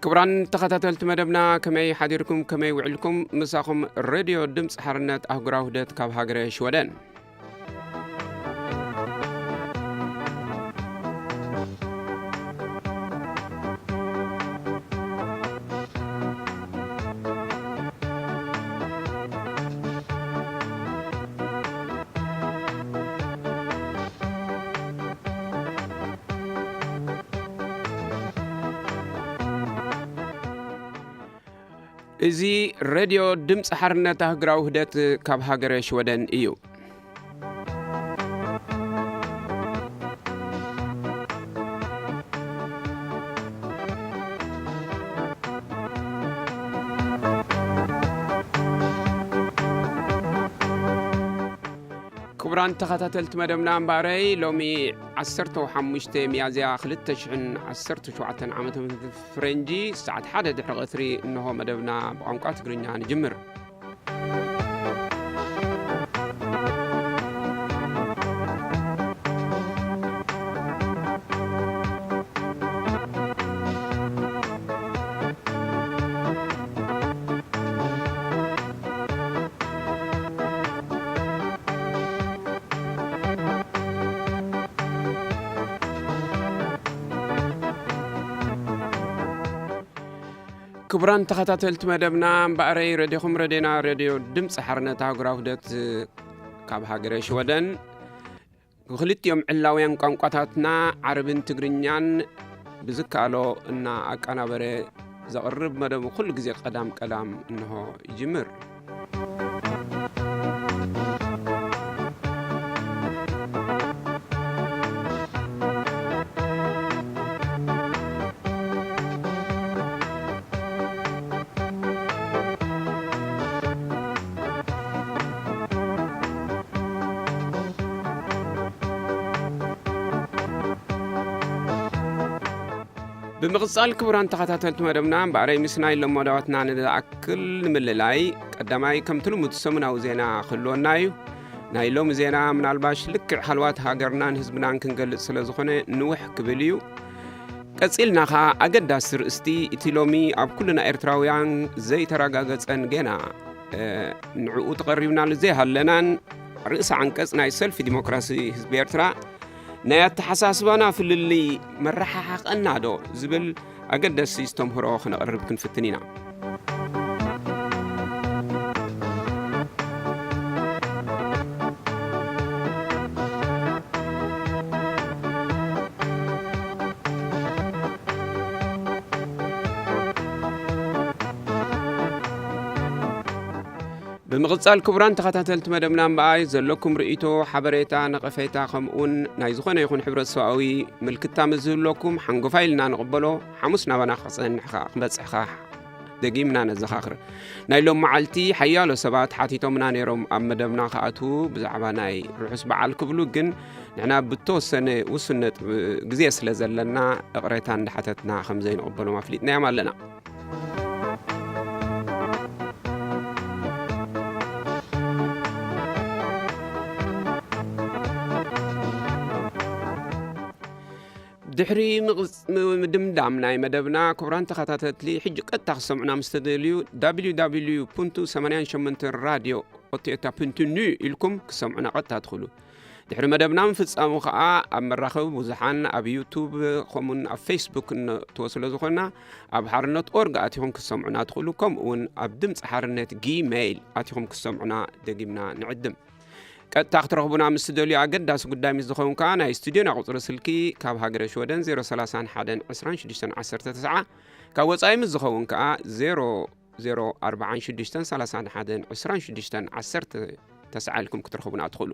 ክቡራን ተኸታተልቲ መደብና፣ ከመይ ሓዲርኩም፣ ከመይ ውዕልኩም? ምሳኹም ሬድዮ ድምፂ ሓርነት ኣህጉራዊ ውህደት ካብ ሃገረ ሽወደን። እዚ ሬድዮ ድምፂ ሓርነት ኣህግራዊ ውህደት ካብ ሃገረ ሽወደን እዩ። ክቡራን ተኸታተልቲ መደብና እምበኣረይ፣ ሎሚ ዓሰርተ ሓሙሽተ ሚያዝያ ክልተ ሽሕን ዓሰርተ ሸውዓተን ዓመተ ምህረት ፍረንጂ ሰዓት ሓደ ድሕሪ ቀትሪ እንሆ መደብና ብቋንቋ ትግርኛ ንጅምር። ክቡራን ተኸታተልቲ መደብና፣ እምበኣረይ ረድዮኹም ረድዮና፣ ረድዮ ድምፂ ሓርነት ኣህጉራዊ ውህደት ካብ ሃገረ ሽወደን፣ ብክልቲኦም ዕላውያን ቋንቋታትና፣ ዓረብን ትግርኛን፣ ብዝከኣሎ እና ኣቀናበረ ዘቕርብ መደቡ ኩሉ ግዜ ቀዳም ቀዳም እንሆ ይጅምር። ብምቕጻል ክቡራን ተኸታተልቲ መደብና፣ እምበኣረይ ምስ ናይ ሎም መደባትና ንዝኣክል ንምልላይ፣ ቀዳማይ ከምቲ ልሙድ ሰሙናዊ ዜና ክህልወና እዩ። ናይ ሎሚ ዜና ምናልባሽ ልክዕ ሃልዋት ሃገርናን ህዝብናን ክንገልጽ ስለ ዝኾነ ንውሕ ክብል እዩ። ቀጺልና ኸኣ ኣገዳሲ ርእስቲ፣ እቲ ሎሚ ኣብ ኩልና ኤርትራውያን ዘይተረጋገጸን ገና፣ እ፣ ንዕኡ ተቐሪብናሉ ዘይሃለናን ርእሰ ዓንቀጽ ናይ ሰልፊ ዲሞክራሲ ህዝቢ ኤርትራ ናይ ኣተሓሳስባና ፍልልይ መረሓሓቐና ዶ ዝብል ኣገደስቲ ዝተምህሮ ክነቕርብ ክንፍትን ኢና። ብምቕጻል ክቡራን ተኸታተልቲ መደብና እምበኣይ ዘለኩም ርእይቶ፣ ሓበሬታ፣ ነቐፌታ ከምኡውን ናይ ዝኾነ ይኹን ሕብረተሰባዊ ምልክታ ምስ ዝህልወኩም ሓንጎፋይ ኢልና ንቕበሎ። ሓሙስ ናባና ክጸንሕ ከኣ፣ ክበጽሕ ከኣ ደጊምና ነዘኻኽር። ናይ ሎም መዓልቲ ሓያሎ ሰባት ሓቲቶምና ነይሮም ኣብ መደብና ክኣትዉ ብዛዕባ ናይ ርሑስ በዓል ክብሉ፣ ግን ንሕና ብተወሰነ ውሱን ነጥቢ ግዜ ስለ ዘለና እቕሬታ እንዳሓተትና ከም ዘይንቕበሎም ኣፍሊጥናዮም ኣለና። ድሕሪ ምቕጽ-፣ ም-፣ ምድምዳም ናይ መደብና፣ ክቡራን ተኸታተልቲ፣ ሕጂ ቀጥታ ክሰምዑና ምስ ተደልዩ፣ ደብሊው ደብሊው ደብሊው ፖንቱ ሰማንያን ሸሞንተን ራድዮ ኦቴታ ፖንቱ ኑ ኢልኩም ክሰምዑና ቀጥታ ትኽእሉ። ድሕሪ መደብና ምፍጻሙ ኸኣ፣ ኣብ መራኸቢ ብዙሓን፣ ኣብ ዩቱብ፣ ከምኡውን ኣብ ፌስቡክ እነእትዎ ስለ ዝኾንና፣ ኣብ ሓርነት ኦርግ ኣቲኹም ክትሰምዑና ትኽእሉ፣ ከምኡውን ኣብ ድምፂ ሓርነት ጊሜይል ኣቲኹም ክትሰምዑና ደጊምና ንዕድም። ቀጥታ ክትረኽቡና ምስ ትደልዩ፣ ኣገዳሲ ጉዳይ ምስ ዝኸውን ከኣ፣ ናይ ስቱድዮና ቁጽሪ ስልኪ ካብ ሃገረ ሽወደን ዜሮ ሰላሳን ሓደን ዕስራን ሽዱሽተን ዓሰርተ ተስዓ፣ ካብ ወጻኢ ምስ ዝኸውን ከኣ ዜሮ ዜሮ ኣርባዓን ሽዱሽተን ሰላሳን ሓደን ዕስራን ሽዱሽተን ዓሰርተ ተስዓ ኢልኩም ክትረኽቡና ትኽእሉ።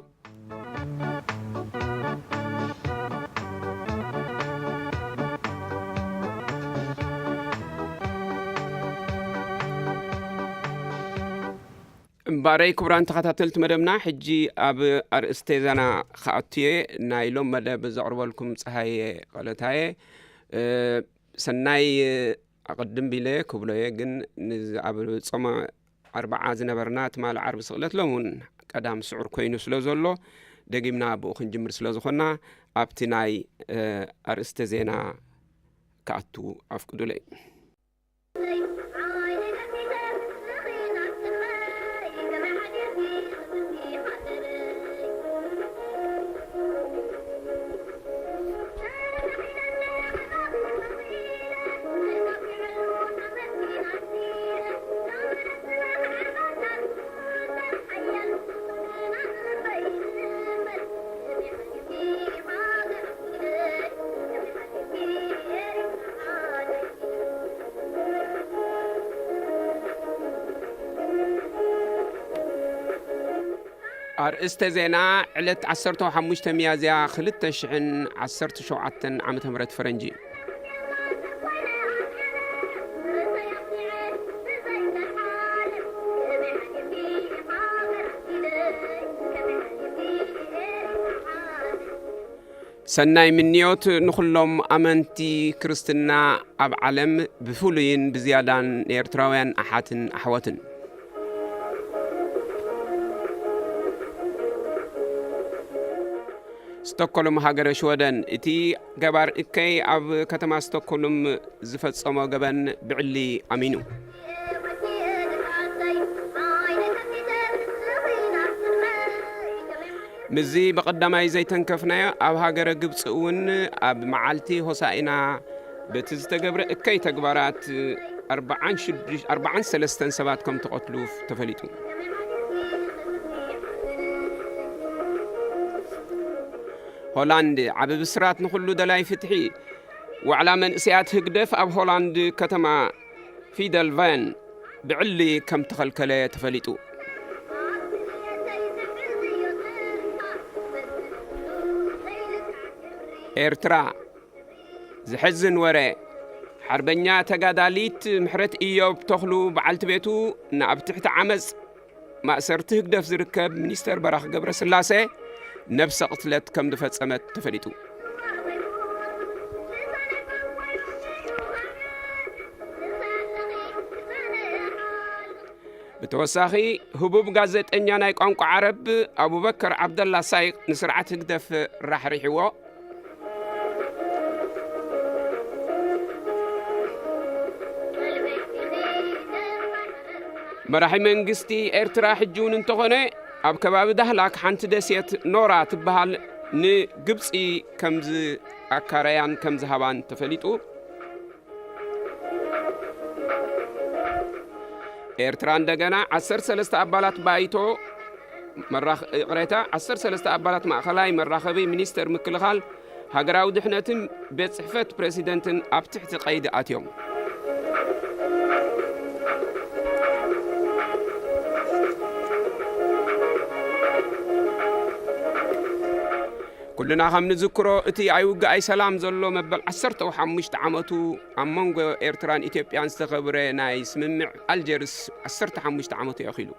እምበኣረይ ክቡራን ተኸታተልቲ መደብና፣ ሕጂ ኣብ ኣርእስተ ዜና ክኣቱየ። ናይ ሎም መደብ ዘቕርበልኩም ጸሃየ ቐለታየ። እ፣ ሰናይ ኣቐድም ቢለ ክብሎ እየ፣ ግን ንዝ-፣ ኣብ ጾመ ኣርብዓ ዝነበርና ትማሊ ዓርቢ ስቕለት ሎም እውን ቀዳም ስዑር ኮይኑ ስለ ዘሎ፣ ደጊምና ብኡ ክንጅምር ስለ ዝኾንና፣ ኣብቲ ናይ፣ እ፣ ኣርእስተ ዜና ክኣቱ ኣፍቅዱለይ። ኣርእስተ ዜና፣ ዕለት ዓሰርተ ሓሙሽተ ሚያዝያ ክልተ ሽሕን ዓሰርተ ሸውዓተን ዓመተ ምህረት ፈረንጂ። ሰናይ ምንዮት ንኹሎም ኣመንቲ ክርስትና ኣብ ዓለም፣ ብፍሉይን ብዝያዳን ንኤርትራውያን ኣሓትን ኣሕዋትን። ስቶኮልም፣ ሃገረ ሽወደን። እቲ ገባር እከይ ኣብ ከተማ ስቶኮልም ዝፈጸሞ ገበን ብዕሊ ኣሚኑ። ምስዚ ብቐዳማይ ዘይተንከፍናዮ፣ ኣብ ሃገረ ግብጺ እውን ኣብ መዓልቲ ሆሳኢና በቲ ዝተገብረ እከይ ተግባራት ኣርባዓን ሽዱሽተ፣ ኣርባዓን ሰለስተን ሰባት ከም ተቐትሉ ተፈሊጡ። ሆላንድ፣ ዓቢ ብስራት ንኹሉ ደላይ ፍትሒ። ዋዕላ መንእሰያት ህግደፍ ኣብ ሆላንድ ከተማ ፊደልቫን ብዕሊ ከም ተኸልከለ ተፈሊጡ። ኤርትራ፣ ዘሕዝን ወረ። ሓርበኛ ተጋዳሊት ምሕረት ኢዮብ ተኽሉ በዓልቲ ቤቱ ንኣብ ትሕቲ ዓመጽ ማእሰርቲ ህግደፍ ዝርከብ ሚኒስተር በራኺ ገብረስላሴ ነብሰ ቅትለት ከም ዝፈጸመት ተፈሊጡ። ብተወሳኺ፣ ህቡብ ጋዜጠኛ ናይ ቋንቋ ዓረብ ኣቡበከር ዓብደላ ሳይቅ ንስርዓት ህግደፍ ራሕሪሕዎ። መራሒ መንግስቲ ኤርትራ ሕጂ እውን እንተኾነ፣ ኣብ ከባቢ ዳህላክ ሓንቲ ደሴት ኖራ ትበሃል ንግብጺ ከም ዝኣካረያን ከም ዝሃባን ተፈሊጡ። ኤርትራ እንደገና ዓሰርተ ሰለስተ ኣባላት ባይቶ መራኽ-፣ ይቕሬታ፣ ዓሰርተ ሰለስተ ኣባላት ማእኸላይ መራኸቢ ሚኒስተር ምክልኻል፣ ሃገራዊ ድሕነትን ቤት ጽሕፈት ፕረሲደንትን ኣብ ትሕቲ ቀይዲ ኣትዮም። ኩልና ከም ንዝክሮ፣ እቲ ኣይውግኣይ ሰላም ዘሎ መበል ዓሰርተ ሓሙሽተ ዓመቱ ኣብ መንጎ ኤርትራን ኢትዮጵያን ዝተኸብረ ናይ ስምምዕ ኣልጀርስ ዓሰርተ ሓሙሽተ ዓመቱ የኺሉ።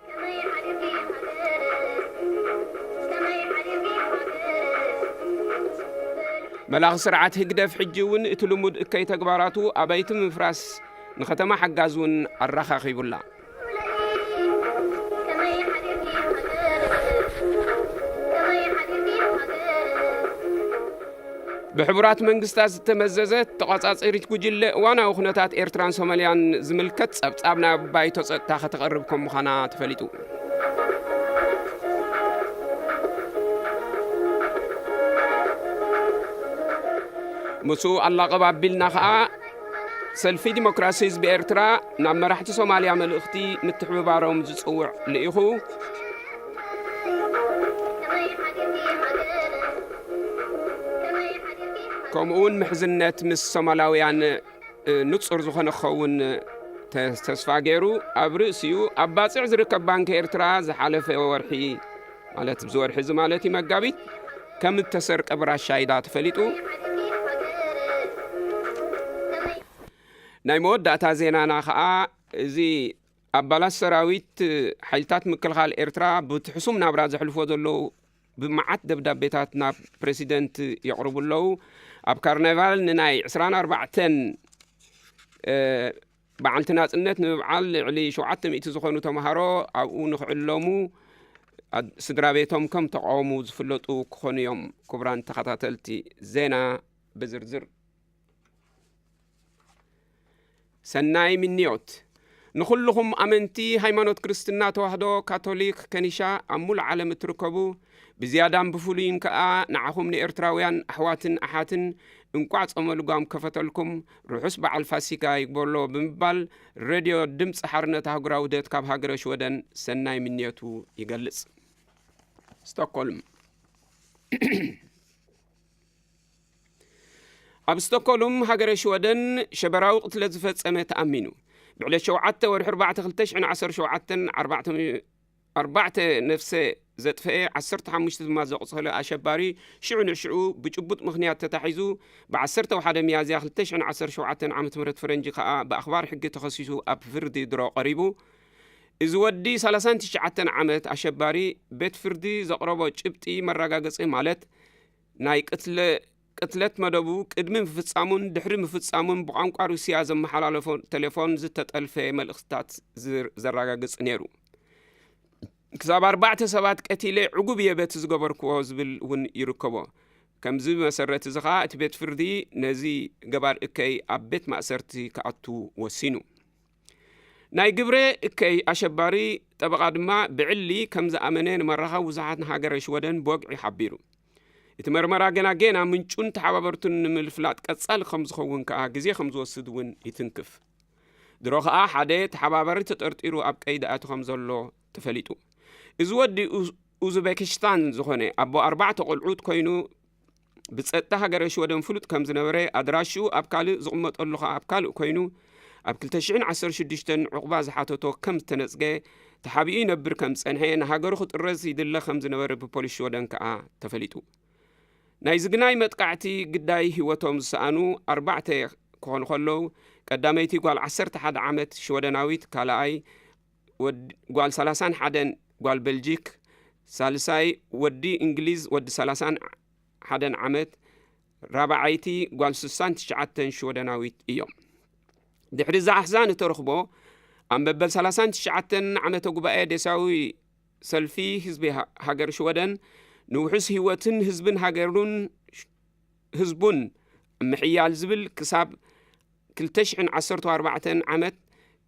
መላኺ ስርዓት ህግደፍ ሕጂ እውን እቲ ልሙድ እከይ ተግባራቱ ኣባይቲ ምፍራስ ንከተማ ሓጋዝ እውን ኣራኻኺቡላ። ብሕቡራት መንግስታት ዝተመዘዘት ተቋጻጺሪት ጉጅለ እዋናዊ ኩነታት ኤርትራን ሶማልያን ዝምልከት ጸብጻብ ናብ ባይቶ ጸጥታ ከተቕርብ ከም ምዃና ተፈሊጡ። ምስኡ ኣላቕብ ኣቢልና ከኣ ሰልፊ ዲሞክራሲ ህዝቢ ኤርትራ ናብ መራሕቲ ሶማልያ መልእኽቲ ምትሕብባሮም ዝጽውዕ ልኢኹ። ከምኡውን ምሕዝነት ምስ ሶማላውያን፣ እ፣ ንጹር ዝኾነ ክኸውን ተ-፣ ተስፋ ገይሩ፣ ኣብ ርእሲኡ ኣብ ባጽዕ ዝርከብ ባንኪ ኤርትራ ዝሓለፈ ወርሒ፣ ማለት ኣብዚ ወርሒ እዚ ማለት እዩ፣ መጋቢት፣ ከም እተሰርቀ ብራሻይዳ ተፈሊጡ። ናይ መወዳእታ ዜናና ኸኣ፣ እዚ ኣባላት ሰራዊት ሓይልታት ምክልኻል ኤርትራ፣ በቲ ሕሱም ናብራ ዘሕልፎ ዘለዉ፣ ብመዓት ደብዳቤታት ናብ ፕረሲደንት የቕርቡ ኣለዉ። ኣብ ካርናቫል ንናይ ዕስራን ኣርባዕተን፣ እ፣ በዓልቲ ናጽነት ንምብዓል፣ ልዕሊ ሸውዓተ ሚእቲ ዝኾኑ ተምሃሮ ኣብኡ ንኽዕለሙ፣ ኣድ-፣ ስድራ ቤቶም ከም ተቓወሙ ዝፍለጡ ክኾኑ እዮም። ክቡራን ተኸታተልቲ፣ ዜና ብዝርዝር። ሰናይ ምንዮት። ንኹልኹም ኣመንቲ ሃይማኖት ክርስትና ተዋህዶ ካቶሊክ ከኒሻ ኣብ ሙሉእ ዓለም እትርከቡ፣ ብዝያዳን ብፍሉይን ከኣ ንዓኹም ንኤርትራውያን ኣሕዋትን ኣሓትን እንቋዕ ጾመ ልጓም ከፈተልኩም፣ ርሑስ በዓል ፋሲካ ይግበሎ ብምባል፣ ሬድዮ ድምጺ ሓርነት ኣህጉራዊ ውህደት ካብ ሃገረ ሽወደን ሰናይ ምንዮቱ ይገልጽ። ስቶክሆልም። ኣብ ስቶክሆልም ሃገረ ሽወደን ሸበራዊ ቅትለት ዝፈጸመ ተኣሚኑ። ብዕለት ሸውዓተ ወርሒ ኣርባዕተ ክልተ ሽሕን ዓሰርተ ሸውዓተን ኣርባዕተ፣ ኣርባዕተ ነፍሰ ዘጥፈኤ፣ ዓሰርተ ሓሙሽተ ድማ ዘቑሰለ ኣሸባሪ ሽዑ ንሽዑ ብጭቡጥ ምኽንያት ተታሒዙ፣ ብ ዓሰርተ ሓደ ሚያዝያ ክልተ ሽሕን ዓሰርተ ሸውዓተን ዓመተ ምህረት ፈረንጂ ከኣ ብኣኽባር ሕጊ ተኸሲሱ ኣብ ፍርዲ ድሮ ቀሪቡ። እዚ ወዲ ሰላሳን ትሽዓተን ዓመት ኣሸባሪ ቤት ፍርዲ ዘቕረቦ ጭብጢ መረጋገጺ ማለት ናይ ቅትለ-፣ ቅትለት መደቡ ቅድሚ ምፍጻሙን ድሕሪ ምፍጻሙን ብቋንቋ ሩስያ ዘመሓላለፎ ቴሌፎን ዝተጠልፈ መልእኽትታት ዝር-፣ ዘረጋግጽ ነይሩ። ክሳብ ኣርባዕተ ሰባት ቀቲለ ዕጉብ እየ በቲ ዝገበርክዎ ዝብል እውን ይርከቦ። ከምዚ መሰረት እዚ ኸኣ እቲ ቤት ፍርዲ ነዚ ገባር እከይ ኣብ ቤት ማእሰርቲ ክኣቱ ወሲኑ። ናይ ግብረ እከይ ኣሸባሪ ጠበቓ ድማ ብዕሊ ከም ዝኣመነ ንመራኸቢ ብዙሓት ንሃገረ ሽወደን ብወግዒ ሓቢሩ። እቲ መርመራ ገና ገና ምንጩን ተሓባበርቱን ንምፍላጥ ቀጻሊ ከም ዝኸውን ከኣ ግዜ ከም ዝወስድ እውን ይትንክፍ። ድሮ ከኣ ሓደ ተሓባባሪ ተጠርጢሩ ኣብ ቀይዲ ኣትዩ ከም ዘሎ ተፈሊጡ። እዚ ወዲ ኡዝ-፣ ኡዝቤኪስታን ዝኾነ ኣቦ ኣርባዕተ ቆልዑት ኮይኑ ብጸጥታ ሃገረ ሽወደን ፍሉጥ ከም ዝነበረ፣ ኣድራሽኡ ኣብ ካልእ ዝቕመጠሉ ከኣ ኣብ ካልእ ኮይኑ፣ ኣብ ክልተ ሽሕን ዓሰርተ ሽዱሽተን ዕቑባ ዝሓተቶ ከም ዝተነጽገ፣ ተሓቢኡ ይነብር ከም ዝጸንሐ፣ ንሃገሩ ክጥረዝ ይድለ ከም ዝነበረ ብፖሊስ ሽወደን ከኣ ተፈሊጡ። ናይ ዝግናይ መጥቃዕቲ ግዳይ ህይወቶም ዝሰኣኑ ኣርባዕተ ክኾኑ ከለዉ፣ ቀዳመይቲ ጓል ዓሰርተ ሓደ ዓመት ሽወደናዊት፣ ካልኣይ ወድ-፣ ጓል ሰላሳን ሓደን ጓል በልጂክ፣ ሳልሳይ ወዲ እንግሊዝ ወዲ ሰላሳን ሓደን ዓመት፣ ራብዓይቲ ጓል ስሳን ትሽዓተን ሽወደናዊት እዮም። ድሕሪ እዚ ኣሕዛኒ ተረኽቦ፣ ኣብ መበል ሰላሳን ትሽዓተን ዓመተ ጉባኤ ዴሳዊ ሰልፊ ህዝቢ ሃ-፣ ሃገር ሽወደን ንውሑስ ህይወትን ህዝብን ሃገሩን ሽ-፣ ህዝቡን ምሕያል ዝብል ክሳብ ክልተ ሽሕን ዓሰርተ ኣርባዕተን ዓመት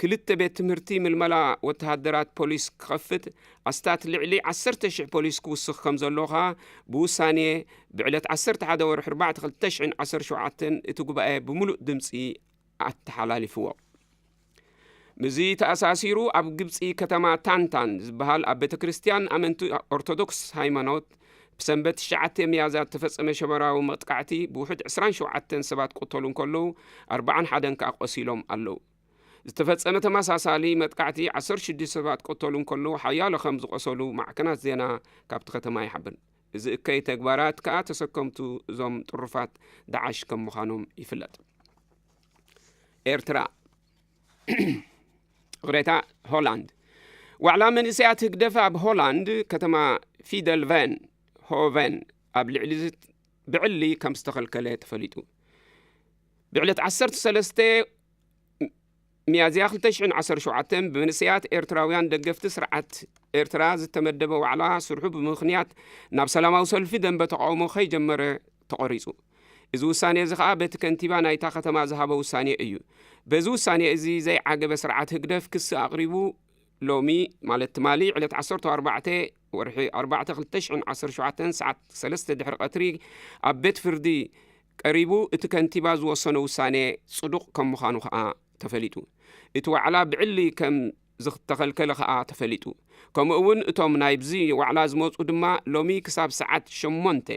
ክልተ ቤት ትምህርቲ ምልመላ ወተሃደራት ፖሊስ ክኸፍት ኣስታት ልዕሊ ዓሰርተ ሽሕ ፖሊስ ክውስኽ ከም ዘሎ ከኣ ብውሳኔ ብዕለት ዓሰርተ ሓደ ወርሒ ኣርባዕተ ክልተ ሽሕን ዓሰርተ ሸውዓተን እቲ ጉባኤ ብምሉእ ድምጺ ኣተሓላሊፍዎ። ምስዚ ተኣሳሲሩ ኣብ ግብጺ ከተማ ታንታን ዝበሃል ኣብ ቤተ ክርስቲያን ኣመንቲ ኦርቶዶክስ ሃይማኖት ብሰንበት ትሽዓተ ሚያዝያ ዝተፈጸመ ሸበራዊ መጥቃዕቲ ብውሑድ ዕስራን ሸውዓተን ሰባት ክቕተሉ እንከለዉ ኣርባዓን ሓደን ከኣ ቆሲሎም ኣለዉ። ዝተፈጸመ ተመሳሳሊ መጥቃዕቲ ዓሰርተ ሽዱሽተ ሰባት ክቕተሉ እንከለዉ ሓያሎ ከም ዝቆሰሉ ማዕከናት ዜና ካብቲ ከተማ ይሓብር። እዚ እከይ ተግባራት ከኣ ተሰከምቱ እዞም ጥሩፋት ዳዓሽ ከም ምዃኖም ይፍለጥ። ኤርትራ። ይቕሬታ፣ ሆላንድ። ዋዕላ መንእሰያት ህግደፍ ኣብ ሆላንድ ከተማ ፊደልቨን ሆቨን ኣብ ልዕሊ ዝት-፣ ብዕሊ ከም ዝተኸልከለ ተፈሊጡ። ብዕለት ዓሰርተ ሰለስተ ሚያዝያ ክልተ ሽሕን ዓሰርተ ሸውዓተን ብመንእሰያት ኤርትራውያን ደገፍቲ ስርዓት ኤርትራ ዝተመደበ ዋዕላ ስርሑ ብምኽንያት ናብ ሰላማዊ ሰልፊ ደንበ ተቃውሞ ከይጀመረ ተቖሪጹ። እዚ ውሳኔ እዚ ከኣ በቲ ከንቲባ ናይታ ከተማ ዝሃቦ ውሳኔ እዩ። በዚ ውሳኔ እዚ ዘይዓገበ ስርዓት ህግደፍ ክሲ ኣቕሪቡ ሎሚ ማለት ትማሊ ዕለት ዓሰርተ ኣርባዕተ ወርሒ ኣርባዕተ ክልተ ሽሕን ዓሰርተ ሸውዓተን ሰዓት ሰለስተ ድሕሪ ቀትሪ ኣብ ቤት ፍርዲ ቀሪቡ እቲ ከንቲባ ዝወሰኖ ውሳኔ ጽዱቕ ከም ምዃኑ ከኣ ተፈሊጡ። እቲ ዋዕላ ብዕሊ ከም ዝተኸልከለ ከኣ ተፈሊጡ። ከምኡ እውን እቶም ናይብዚ ዋዕላ ዝመጹ ድማ ሎሚ ክሳብ ሰዓት ሸሞንተ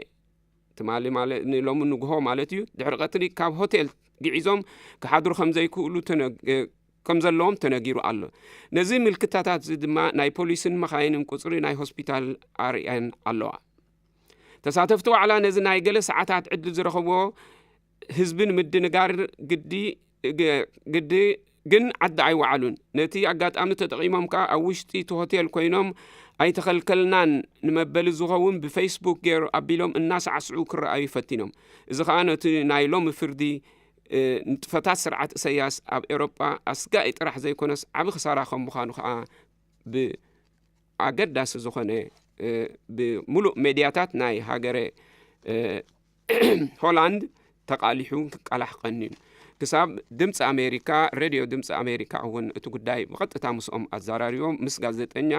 ትማሊ ማለ-፣ ንሎሚ ንግሆ ማለት እዩ፣ ድሕሪ ቀትሪ ካብ ሆቴል ግዒዞም ክሓድሩ ከም ዘይክእሉ ተነ-፣ እ፣ ከም ዘለዎም ተነጊሩ ኣሎ። ነዚ ምልክታታት እዚ ድማ ናይ ፖሊስን መኻይንን ቁጽሪ ናይ ሆስፒታል ኣርእየን ኣለዋ። ተሳተፍቲ ዋዕላ ነዚ ናይ ገለ ሰዓታት ዕድል ዝረኸብዎ ህዝቢ ንምድንጋር ግዲ፣ ግ-፣ ግዲ ግን ዓዲ ኣይወዓሉን። ነቲ ኣጋጣሚ ተጠቒሞም ከኣ ኣብ ውሽጢ እቲ ሆቴል ኮይኖም ኣይተኸልከልናን ንመበሊ ዝኸውን ብፌስቡክ ገይሩ ኣቢሎም እናሳዕስዑ ክረኣዩ ፈቲኖም። እዚ ከኣ ነቲ ናይ ሎሚ ፍርዲ፣ እ፣ ንጥፈታት ስርዓት ኢሳያስ ኣብ ኤውሮጳ ኣስጋኢ ጥራሕ ዘይኮነስ ዓቢ ክሳራ ከም ምዃኑ ከኣ ብ-፣ ኣገዳሲ ዝኾነ፣ እ፣ ብምሉእ ሜድያታት ናይ ሃገረ፣ እ፣ ሆላንድ ተቃሊሑ ክቃላሕ ቀንዩ። ክሳብ ድምፂ ኣሜሪካ፣ ሬድዮ ድምፂ ኣሜሪካ እውን እቲ ጉዳይ ብቐጥታ ምስኦም ኣዘራሪቦም፣ ምስ ጋዜጠኛ፣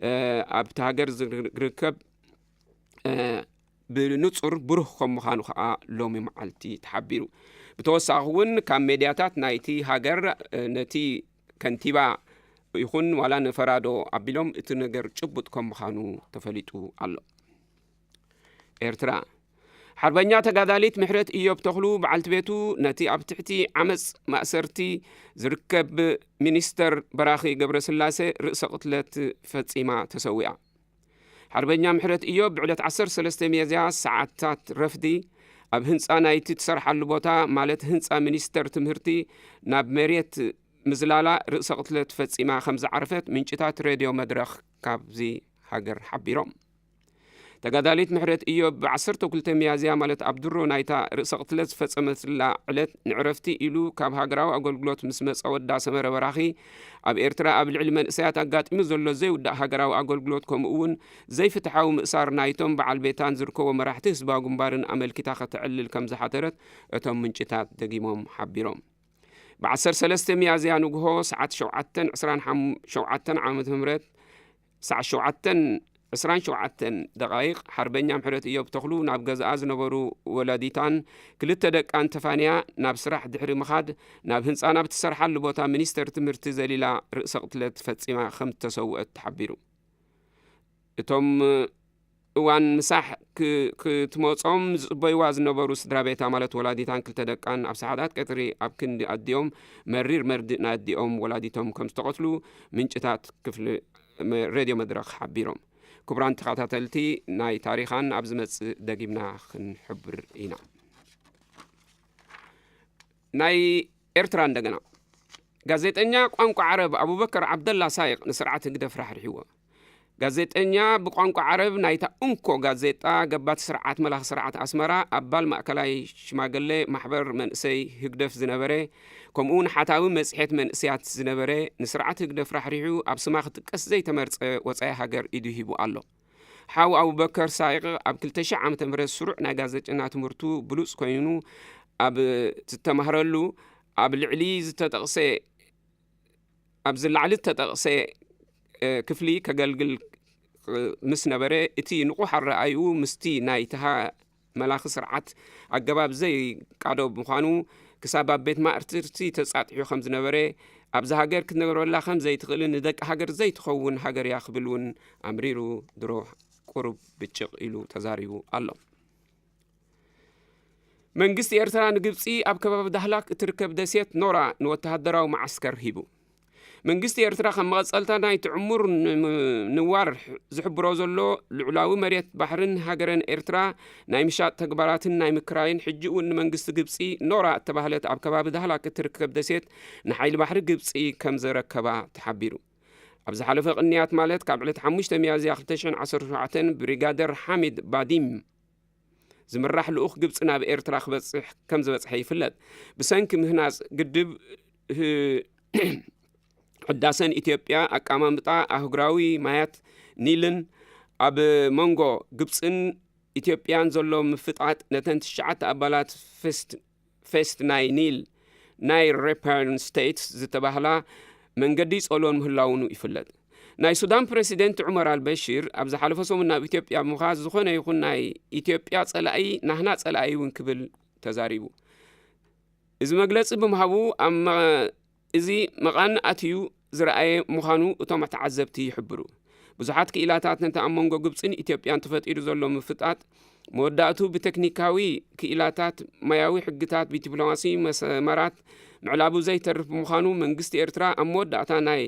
እ፣ ኣብቲ ሃገር ዝር-፣ ዝርከብ፣ እ፣ ብንጹር ብሩህ ከም ምዃኑ ከኣ ሎሚ መዓልቲ ተሓቢሩ። ብተወሳኺ እውን ካብ ሜድያታት ናይቲ ሃገር፣ እ፣ ነቲ ከንቲባ ይኹን ዋላ ንፈራዶ ኣቢሎም እቲ ነገር ጭቡጥ ከም ምዃኑ ተፈሊጡ ኣሎ። ኤርትራ። ሓርበኛ ተጋዳሊት ምሕረት ኢዮብ ተኽሉ በዓልቲ ቤቱ ነቲ ኣብ ትሕቲ ዓመጽ ማእሰርቲ ዝርከብ ሚኒስተር በራኺ ገብረስላሴ ርእሰ ቅትለት ፈጺማ ተሰዊኣ። ሓርበኛ ምሕረት እዮብ ብዕለት ዓሰርተ ሰለስተ ሚያዝያ ሰዓታት ረፍዲ ኣብ ህንፃ ናይቲ ትሰርሓሉ ቦታ፣ ማለት ህንፃ ሚኒስተር ትምህርቲ፣ ናብ መሬት ምዝላላ ርእሰ ቅትለት ፈጺማ ከም ዝዓረፈት ምንጭታት ሬድዮ መድረኽ ካብዚ ሃገር ሓቢሮም። ተጋዳሊት ምሕረት እዮብ ብ ዓሰርተ ክልተ ሚያዝያ፣ ማለት ኣብ ድሮ ናይታ ርእሰ ቅትለት ዝፈጸመትላ ዕለት፣ ንዕረፍቲ ኢሉ ካብ ሃገራዊ ኣገልግሎት ምስ መጸ ወዳ ሰመረ በራኺ፣ ኣብ ኤርትራ ኣብ ልዕሊ መንእሰያት ኣጋጢሙ ዘሎ ዘይውዳእ ሃገራዊ ኣገልግሎት፣ ከምኡ እውን ዘይፍትሓዊ ምእሳር ናይቶም በዓል ቤታን ዝርከቦ መራሕቲ ህዝባዊ ግንባርን ኣመልኪታ ከተዕልል ከም ዝሓተረት እቶም ምንጭታት ደጊሞም ሓቢሮም። ብ ዓሰርተ ሰለስተ ሚያዝያ ንግሆ ሰዓት ሸውዓተን ዕስራን ሸውዓተን ዓመተ ምህረት፣ ሰዓት ሸውዓተን ዕስራን ሸውዓተን ደቓይቕ፣ ሓርበኛ ምሕረት እዮብ ተኽሉ ናብ ገዛኣ ዝነበሩ ወላዲታን ክልተ ደቃን ተፋንያ ናብ ስራሕ ድሕሪ ምኻድ፣ ናብ ህንጻ ናብ እትሰርሓሉ ቦታ ሚኒስተር ትምህርቲ ዘሊላ ርእሰ ቅትለት ፈጺማ ከም እተሰውአት ተሓቢሩ። እቶም እዋን ምሳሕ ክ-፣ ክትመጾም ዝጽበይዋ ዝነበሩ ስድራ ቤታ፣ ማለት ወላዲታን ክልተ ደቃን፣ ኣብ ሰዓታት ቀትሪ ኣብ ክንዲ ኣዲኦም መሪር መርድእ ናይ ኣዲኦም ወላዲቶም ከም ዝተቐትሉ ምንጭታት ክፍሊ መ-፣ ሬድዮ መድረኽ ሓቢሮም። ክቡራን ተኸታተልቲ፣ ናይ ታሪኻን ኣብ ዝመጽእ ደጊምና ክንሕብር ኢና። ናይ ኤርትራ እንደገና። ጋዜጠኛ ቋንቋ ዓረብ ኣቡበከር ዓብደላ ሳይቕ ንስርዓት ህግደፍ ራሕሪሕዎ። ጋዜጠኛ ብቋንቋ ዓረብ ናይታ እንኮ ጋዜጣ ገባቲ ስርዓት መላኺ ስርዓት ኣስመራ፣ ኣባል ማእከላይ ሽማግሌ ማሕበር መንእሰይ ህግደፍ ዝነበረ፣ ከምኡ እውን ሓታዊ መጽሔት መንእስያት ዝነበረ፣ ንስርዓት ህግደፍ ራሕሪሑ ኣብ ስማ ክጥቀስ ዘይተመርጸ ወጻኢ ሃገር ኢዱ ሂቡ ኣሎ። ሓው ኣቡበከር ሳይቕ ኣብ ክልተ ሺሕ ዓመተ ምህረት ስሩዕ ናይ ጋዜጠኛ ትምህርቱ ብሉጽ ኮይኑ ኣብ ዝተማህረሉ ኣብ ልዕሊ ዝተጠቕሰ፣ ኣብዚ ላዕሊ ዝተጠቕሰ፣ እ፣ ክፍሊ ከገልግል፣ እ፣ ምስ ነበረ፣ እቲ ንቑሕ ኣረኣዩ ምስቲ ናይ ተሃ መላኺ ስርዓት ኣገባብ ዘይቃዶ ብምዃኑ፣ ክሳብ ኣብ ቤት ማእርትርቲ ተጻጢሑ ከም ዝነበረ፣ ኣብዛ ሃገር ክትነብረላ ከም ዘይትኽእልን ንደቂ ሃገር ዘይትኸውን ሃገር እያ ክብል እውን ኣምሪሩ ድሮ ቁሩብ ብጭቕ ኢሉ ተዛሪቡ ኣሎ። መንግስቲ ኤርትራ ንግብጺ ኣብ ከባቢ ዳህላክ እትርከብ ደሴት ኖራ ንወተሃደራዊ መዓስከር ሂቡ። መንግስቲ ኤርትራ ከም መቐጸልታ ናይቲ ዕሙር ን-፣ ንዋር ዝሕብሮ ዘሎ ልዑላዊ መሬት ባሕርን ሃገረን ኤርትራ ናይ ምሻጥ ተግባራትን ናይ ምክራይን፣ ሕጂ እውን ንመንግስቲ ግብጺ ኖራ እተባህለት ኣብ ከባቢ ዳህላክ እትርከብ ደሴት ንሓይሊ ባሕሪ ግብጺ ከም ዘረከባ ተሓቢሩ። ኣብ ዝሓለፈ ቅንያት፣ ማለት ካብ ዕለት ሓሙሽተ ሚያዝያ ክልተ ሽሕን ዓሰርተ ሸውዓተን፣ ብሪጋደር ሓሚድ ባዲም ዝምራሕ ልኡኽ ግብጺ ናብ ኤርትራ ክበጽሕ ከም ዝበጽሐ ይፍለጥ። ብሰንኪ ምህናጽ ግድብ ህ-፣ ሕዳሰን ኢትዮጵያ፣ ኣቀማምጣ ኣህጉራዊ ማያት ኒልን ኣብ መንጎ ግብጽን ኢትዮጵያን ዘሎ ምፍጣጥ፣ ነተን ትሽዓተ ኣባላት ፌስት፣ ፌስት ናይ ኒል፣ ናይ ሬፐርን ስቴትስ ዝተባህላ መንገዲ ይጸልዎን ምህላውኑ ይፍለጥ። ናይ ሱዳን ፕረሲደንት ዑመር ኣልበሺር ኣብ ዝሓለፈ ሰሙን ናብ ኢትዮጵያ ብምኻድ፣ ዝኾነ ይኹን ናይ ኢትዮጵያ ጸላኢ ናህና ጸላኢ እውን ክብል ተዛሪቡ። እዚ መግለጺ ብምሃቡ ኣብ መ-፣ እዚ መቓን ኣትዩ ዝረኣየ ምዃኑ እቶም ተዓዘብቲ ይሕብሩ። ብዙሓት ክኢላታት ነቲ ኣብ መንጎ ግብጽን ኢትዮጵያን ተፈጢሩ ዘሎ ምፍጣጥ፣ መወዳእቱ ብቴክኒካዊ ክኢላታት፣ ሞያዊ ሕግታት፣ ብዲፕሎማሲ መሰመራት ምዕላቡ ዘይተርፍ ብምዃኑ፣ መንግስቲ ኤርትራ ኣብ መወዳእታ ናይ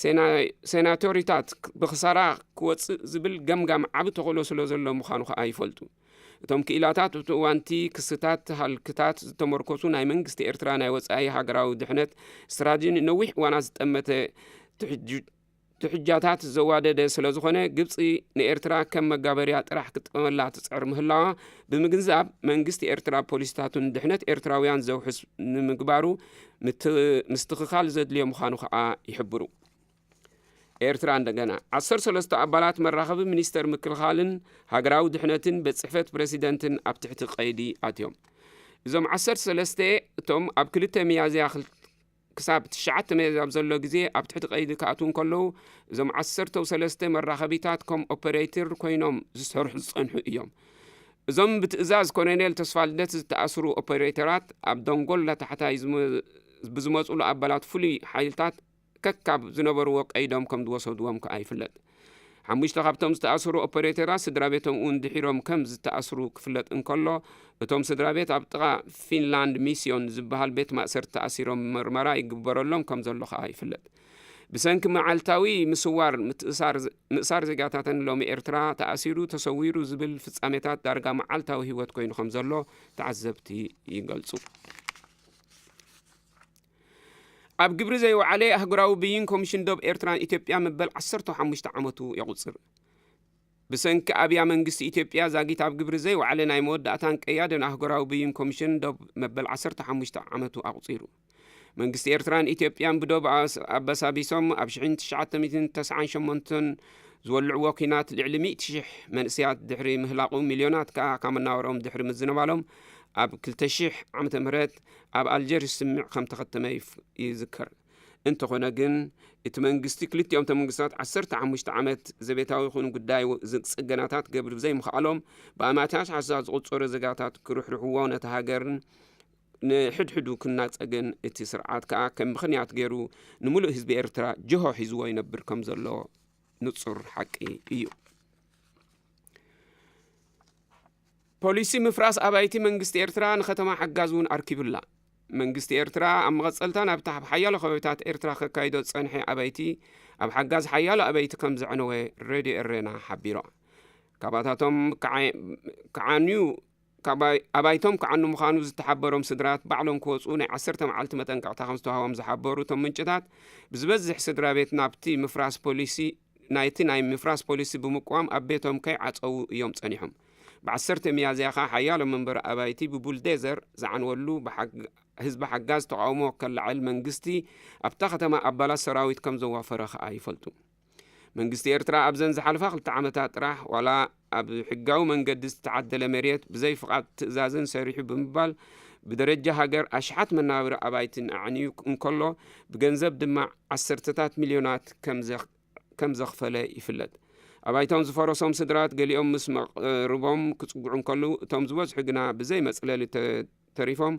ሴና-፣ ሴናቶሪታት ብኽሳራ ክወጽእ ዝብል ገምጋም ዓቢ ተኽእሎ ስለ ዘሎ ምዃኑ ከኣ ይፈልጡ። እቶም ክኢላታት፣ ኣብቲ እዋንቲ ክስታት ሃልክታት ዝተመርኮሱ ናይ መንግስቲ ኤርትራ ናይ ወጻኢ ሃገራዊ ድሕነት ስትራቴጂ ንነዊሕ እዋናት ዝጠመተ ትሕጅ-፣ ትሕጃታት ዘዋደደ ስለ ዝኾነ፣ ግብጺ ንኤርትራ ከም መጋበርያ ጥራሕ ክትጥቀመላ ትጽዕር ምህላዋ ብምግንዛብ፣ መንግስቲ ኤርትራ ፖሊሲታቱን ድሕነት ኤርትራውያን ዘውሕስ ንምግባሩ ምት-፣ ምስትኽኻል ዘድልዮ ምዃኑ ከኣ ይሕብሩ። ኤርትራ እንደገና። ዓሰርተ ሰለስተ ኣባላት መራኸቢ ሚኒስተር ምክልኻልን ሃገራዊ ድሕነትን ቤት ጽሕፈት ፕረሲደንትን ኣብ ትሕቲ ቀይዲ ኣትዮም። እዞም ዓሰርተ ሰለስተ እቶም ኣብ ክልተ ሚያዝያ ክል-፣ ክሳብ ትሽዓተ ሚያዝያ ኣብ ዘሎ ግዜ ኣብ ትሕቲ ቀይዲ ክኣትዉ እንከለዉ፣ እዞም ዓሰርተ ሰለስተ መራኸቢታት ከም ኦፐሬተር ኮይኖም ዝሰርሑ ዝጸንሑ እዮም። እዞም ብትእዛዝ ኮሎኔል ተስፋልደት ዝተኣስሩ ኦፐሬተራት ኣብ ደንጎላ ታሕታይ ዝመ-፣ ብዝመጹሉ ኣባላት ፍሉይ ሓይልታት ከካብ ዝነበርዎ ቀይዶም ከም ዝወሰድዎም ከኣ ይፍለጥ። ሓሙሽተ ካብቶም ዝተኣስሩ ኦፐሬተራት ስድራ ቤቶም እውን ድሒሮም ከም ዝተኣስሩ ክፍለጥ እንከሎ፣ እቶም ስድራ ቤት ኣብ ጥቓ ፊንላንድ ሚስዮን ዝበሃል ቤት ማእሰርቲ ተኣሲሮም ምርመራ ይግበረሎም ከም ዘሎ ከኣ ይፍለጥ። ብሰንኪ መዓልታዊ ምስዋር ምትእሳር ዝ-፣ ምእሳር ዜጋታተን ሎሚ ኤርትራ ተኣሲሩ ተሰዊሩ ዝብል ፍጻሜታት ዳርጋ መዓልታዊ ህይወት ኮይኑ ከም ዘሎ ተዓዘብቲ ይገልጹ። ኣብ ግብሪ ዘይወዓለ ኣህጉራዊ ብይን ኮሚሽን ዶብ ኤርትራን ኢትዮጵያ መበል ዓሰርተ ሓሙሽተ ዓመቱ የቑጽር። ብሰንኪ ኣብያ መንግስቲ ኢትዮጵያ ዛጊት ኣብ ግብሪ ዘይወዓለ ናይ መወዳእታን ቀያድን ኣህጉራዊ ብይን ኮሚሽን ዶብ መበል ዓሰርተ ሓሙሽተ ዓመቱ ኣቑጺሩ። መንግስቲ ኤርትራን ኢትዮጵያን ብዶብ ኣስ-፣ ኣበሳቢሶም ኣብ ሽሕን ትሽዓተ ሚእትን ተስዓን ሸሞንተን ዝወልዕዎ ኲናት ልዕሊ ሚእቲ ሽሕ መንእሰያት ድሕሪ ምህላቑ፣ ሚልዮናት ከኣ ካብ መናበሮም ድሕሪ ምዝንባሎም ኣብ ክልተ ሽሕ ዓመተ ምህረት ኣብ ኣልጀርስ ስምምዕ ከም ተኸተመ ይፍ-፣ ይዝከር። እንተኾነ ግን፣ እቲ መንግስቲ ክልቲኦም እቶም መንግስታት ዓሰርተ ሓሙሽተ ዓመት ዘቤታዊ ይኹን ጉዳይ ወ-፣ ዝ-፣ ጽገናታት ክገብር ብዘይምኽኣሎም፣ ብኣማታት ሓሳብ ዝቑጸሩ ዜጋታት ክርሕርሕዎ፣ ነቲ ሃገርን ንሕድሕዱ ክናጸግን እቲ ስርዓት ከኣ ከም ምኽንያት ገይሩ ንምሉእ ህዝቢ ኤርትራ ጅሆ ሒዝዎ ይነብር ከም ዘሎ ንጹር ሓቂ እዩ። ፖሊሲ ምፍራስ ኣባይቲ መንግስቲ ኤርትራ ንከተማ ሓጋዝ እውን ኣርኪቡላ። መንግስቲ ኤርትራ ኣብ መቐጸልታ ናብቲ ኣብ ሓያሎ ከባቢታት ኤርትራ ከካይዶ ዝጸንሐ ኣባይቲ፣ ኣብ ሓጋዝ ሓያሎ ኣባይቲ ከም ዘዕነወ ሬድዮ ኤሬና ሓቢሩ። ካባታቶም ክዓ-፣ ክዓንዩ፣ ካባይ-፣ ኣባይቶም ክዓኑ ምዃኑ ዝተሓበሮም ስድራት ባዕሎም ክወጹ ናይ ዓሰርተ መዓልቲ መጠንቀቕታ ከም ዝተዋህቦም ዝሓበሩ እቶም ምንጭታት፣ ብዝበዝሕ ስድራ ቤት ናብቲ ምፍራስ ፖሊሲ ናይቲ ናይ ምፍራስ ፖሊሲ ብምቅዋም ኣብ ቤቶም ከይዓጸዉ እዮም ጸኒሖም። ብዓሰርተ ሚያዝያ ከኣ ሓያሎ መንበሪ ኣባይቲ ብቡልዴዘር ዝዓንወሉ፣ ብሓግ-፣ ህዝቢ ሓጋዝ ተቓውሞ ከለዓዕል መንግስቲ ኣብታ ከተማ ኣባላት ሰራዊት ከም ዘዋፈረ ከኣ ይፈልጡ። መንግስቲ ኤርትራ ኣብዘን ዝሓለፋ ክልተ ዓመታት ጥራሕ፣ ዋላ ኣብ ሕጋዊ መንገዲ ዝተዓደለ መሬት ብዘይ ፍቓድ ትእዛዝን ሰሪሑ ብምባል ብደረጃ ሃገር ኣሽሓት መናበሪ ኣባይትን ኣዕንዩ እንከሎ፣ ብገንዘብ ድማ ዓሰርተታት ሚልዮናት ከም ዘኽ-፣ ከም ዘኽፈለ ይፍለጥ። ኣባይቶም ዝፈረሶም ስድራት ገሊኦም ምስ መቕርቦም ክጽግዑ እንከሉ፣ እቶም ዝበዝሑ ግና ብዘይ መጽለሊ ተ-፣ ተሪፎም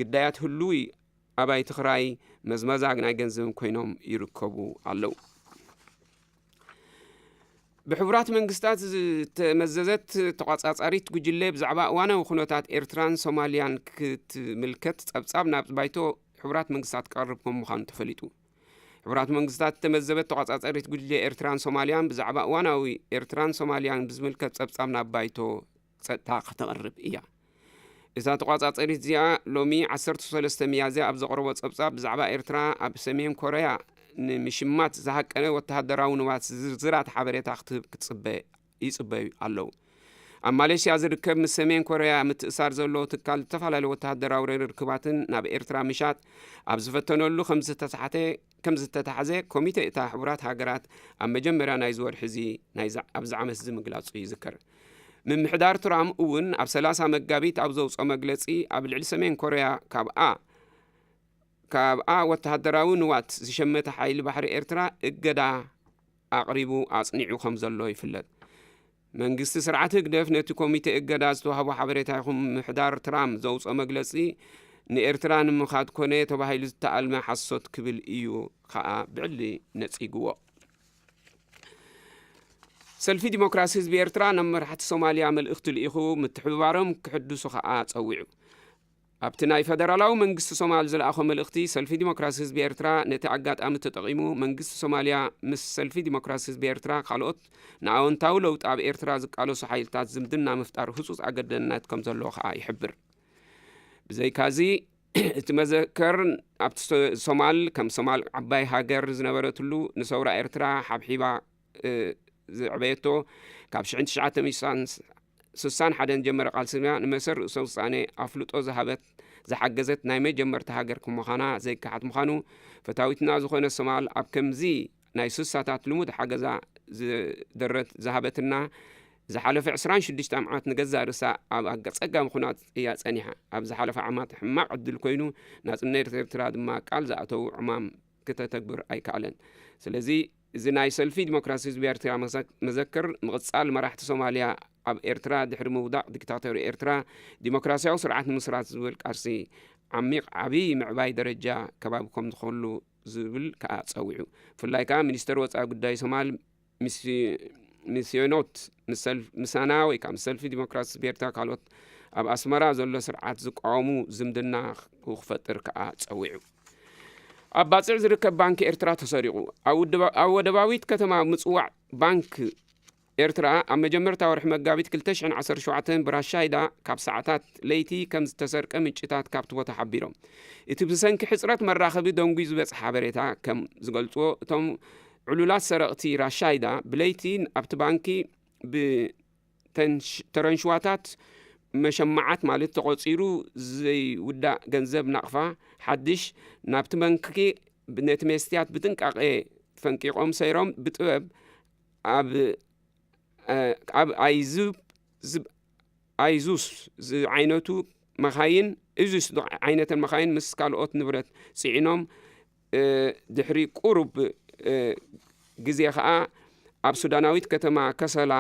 ግዳያት ህሉዊ ኣባይቲ ክራይ መዝመዛ ናይ ገንዘብን ኮይኖም ይርከቡ ኣለዉ። ብሕቡራት መንግስታት ዝተመዘዘት ተቋጻጻሪት ጉጅለ ብዛዕባ እዋናዊ ኩነታት ኤርትራን ሶማልያን ክትምልከት ጸብጻብ ናብ ባይቶ ሕቡራት መንግስታት ክቐርብ ከም ምዃኑ ተፈሊጡ። ሕቡራት መንግስታት ዝተመዘበት ተቋጻጻሪት ጉጅለ ኤርትራን ሶማልያን ብዛዕባ እዋናዊ ኤርትራን ሶማልያን ብዝምልከት ጸብጻብ ናብ ባይቶ ጸጥታ ከተቕርብ እያ። እዛ ተቋጻጸሪት እዚኣ ሎሚ ዓሰርተ ሰለስተ ሚያዝያ ኣብ ዘቕረቦ ጸብጻብ ብዛዕባ ኤርትራ ኣብ ሰሜን ኮርያ ንምሽማት ዝሃቀነ ወተሃደራዊ ንዋት ዝርዝራት ሓበሬታ ክትህብ ክትጽበ-፣ ይጽበዩ ኣለዉ። ኣብ ማሌሽያ ዝርከብ ምስ ሰሜን ኮርያ ምትእሳር ዘለዎ ትካል ዝተፈላለዩ ወተሃደራዊ ርክባትን ናብ ኤርትራ ምሻጥ ኣብ ዝፈተነሉ ከም ዝተሳሕተ፣ ከም ዝተታሕዘ ኮሚተ እታ ሕቡራት ሃገራት ኣብ መጀመርያ ናይዚ ወርሒ እዚ ናይዚ፣ ኣብዚ ዓመት እዚ ምግላጹ ይዝከር። ምምሕዳር ትራምፕ እውን ኣብ ሰላሳ መጋቢት ኣብ ዘውፅኦ መግለፂ ኣብ ልዕሊ ሰሜን ኮርያ ካብኣ፣ ካብኣ ወተሃደራዊ ንዋት ዝሸመተ ሓይሊ ባሕሪ ኤርትራ እገዳ ኣቕሪቡ ኣጽኒዑ ከም ዘሎ ይፍለጥ። መንግስቲ ስርዓት ህግደፍ ነቲ ኮሚቴ እገዳ ዝተዋህቦ ሓበሬታ ይኹን ምምሕዳር ትራምፕ ዘውፅኦ መግለፂ ንኤርትራ ንምኻድ ኮነ ተባሂሉ ዝተኣልመ ሓሶት ክብል እዩ ከኣ ብዕሊ ነጺግዎ። ሰልፊ ዲሞክራሲ ህዝቢ ኤርትራ ናብ መራሕቲ ሶማልያ መልእኽቲ ልኢኹ ምትሕብባሮም ክሕድሱ ከኣ ጸዊዑ። ኣብቲ ናይ ፈደራላዊ መንግስቲ ሶማል ዝለኣኾ መልእኽቲ፣ ሰልፊ ዲሞክራሲ ህዝቢ ኤርትራ ነቲ ኣጋጣሚ ተጠቒሙ መንግስቲ ሶማልያ ምስ ሰልፊ ዲሞክራሲ ህዝቢ ኤርትራ ካልኦት ንኣወንታዊ ለውጢ ኣብ ኤርትራ ዝቃለሱ ሓይልታት ዝምድና ምፍጣር ህጹጽ ኣገዳስነት ከም ዘለዎ ከኣ ይሕብር። ብዘይካዚ፣ እቲ መዘከር ኣብቲ ሶ-፣ ሶማል ከም ሶማል ዓባይ ሃገር ዝነበረትሉ ንሰውራ ኤርትራ ሓብሒባ፣ እ፣ ዘዕበየቶ ካብ ሽሕን ትሽዓተ ሚእትን ስሳን ሓደን ጀመረ ቃልሲ ንመሰል ርእሰ ውሳኔ ኣፍልጦ ዝሃበት፣ ዝሓገዘት ናይ መጀመርታ ሃገር ከም ምዃና ዘይከሓድ ምዃኑ፣ ፈታዊትና ዝኾነ ሶማል ኣብ ከምዚ ናይ ስሳታት ልሙድ ሓገዛ ዝደረት ዝሃበትና፣ ዝሓለፈ ዕስራን ሽዱሽተ ዓመት ንገዛእ ርእሳ ኣብ ኣጸጋሚ ኩናት እያ ጸኒሓ። ኣብ ዝሓለፈ ዓመት ሕማቕ ዕድል ኮይኑ፣ ናጽነት ኤርትራ ድማ ቃል ዝኣተዉ ዕማም ክተተግብር ኣይከኣለን። ስለዚ፣ እዚ ናይ ሰልፊ ዲሞክራሲ ህዝቢ ኤርትራ መዘ-፣ መዘክር ምቕጻል መራሕቲ ሶማልያ ኣብ ኤርትራ ድሕሪ ምውዳቕ ዲክታቶር ኤርትራ ዲሞክራሲያዊ ስርዓት ንምስራት ዝብል ቃልሲ ዓሚቕ ዓብዪ ምዕባይ ደረጃ ከባቢ ከም ዝኾሉ ዝብል ከኣ ጸዊዑ። ብፍላይ ከኣ ሚኒስተር ወጻኢ ጉዳይ ሶማል ሚስ-፣ ሚስዮኖት ምስ ሰልፍ-፣ ምሳና ወይ ከኣ ምስ ሰልፊ ዲሞክራሲ ህዝቢ ኤርትራ ካልኦት ኣብ ኣስመራ ዘሎ ስርዓት ዝቃወሙ ዝምድና ክፈጥር ከኣ ጸዊዑ። ኣብ ባጽዕ ዝርከብ ባንክ ኤርትራ ተሰሪቑ። ኣብ ውድባ-፣ ኣብ ወደባዊት ከተማ ምጽዋዕ ባንክ ኤርትራ ኣብ መጀመርታ ወርሒ መጋቢት ክልተ ሽሕን ዓሰርተ ሸውዓተን ብራሻይዳ ካብ ሰዓታት ለይቲ ከም ዝተሰርቀ ምንጭታት ካብቲ ቦታ ሓቢሮም። እቲ ብሰንኪ ሕጽረት መራኸቢ ደንጉዩ ዝበጽሐ ሓበሬታ ከም ዝገልጽዎ፣ እቶም ዕሉላት ሰረቕቲ ራሻይዳ ብለይቲ ኣብቲ ባንኪ ብ-፣ ተንሽ-፣ ተረንሽዋታት መሸማዓት ማለት ተቖጺሩ ዘይውዳእ ገንዘብ ናቕፋ ሓድሽ ናብቲ መንክኪ ነቲ መስትያት ብጥንቃቄ ፈንቂቖም ሰይሮም ብጥበብ ኣብ፣ እ፣ ኣብ ኣይዙብ-፣ ዝብ-፣ ኣይዙስ ዝዓይነቱ መኻይን፣ እዙስ ዝዓይነተን መኻይን ምስ ካልኦት ንብረት ጽዒኖም፣ እ፣ ድሕሪ ቁሩብ፣ እ፣ ግዜ ኸኣ ኣብ ሱዳናዊት ከተማ ከሰላ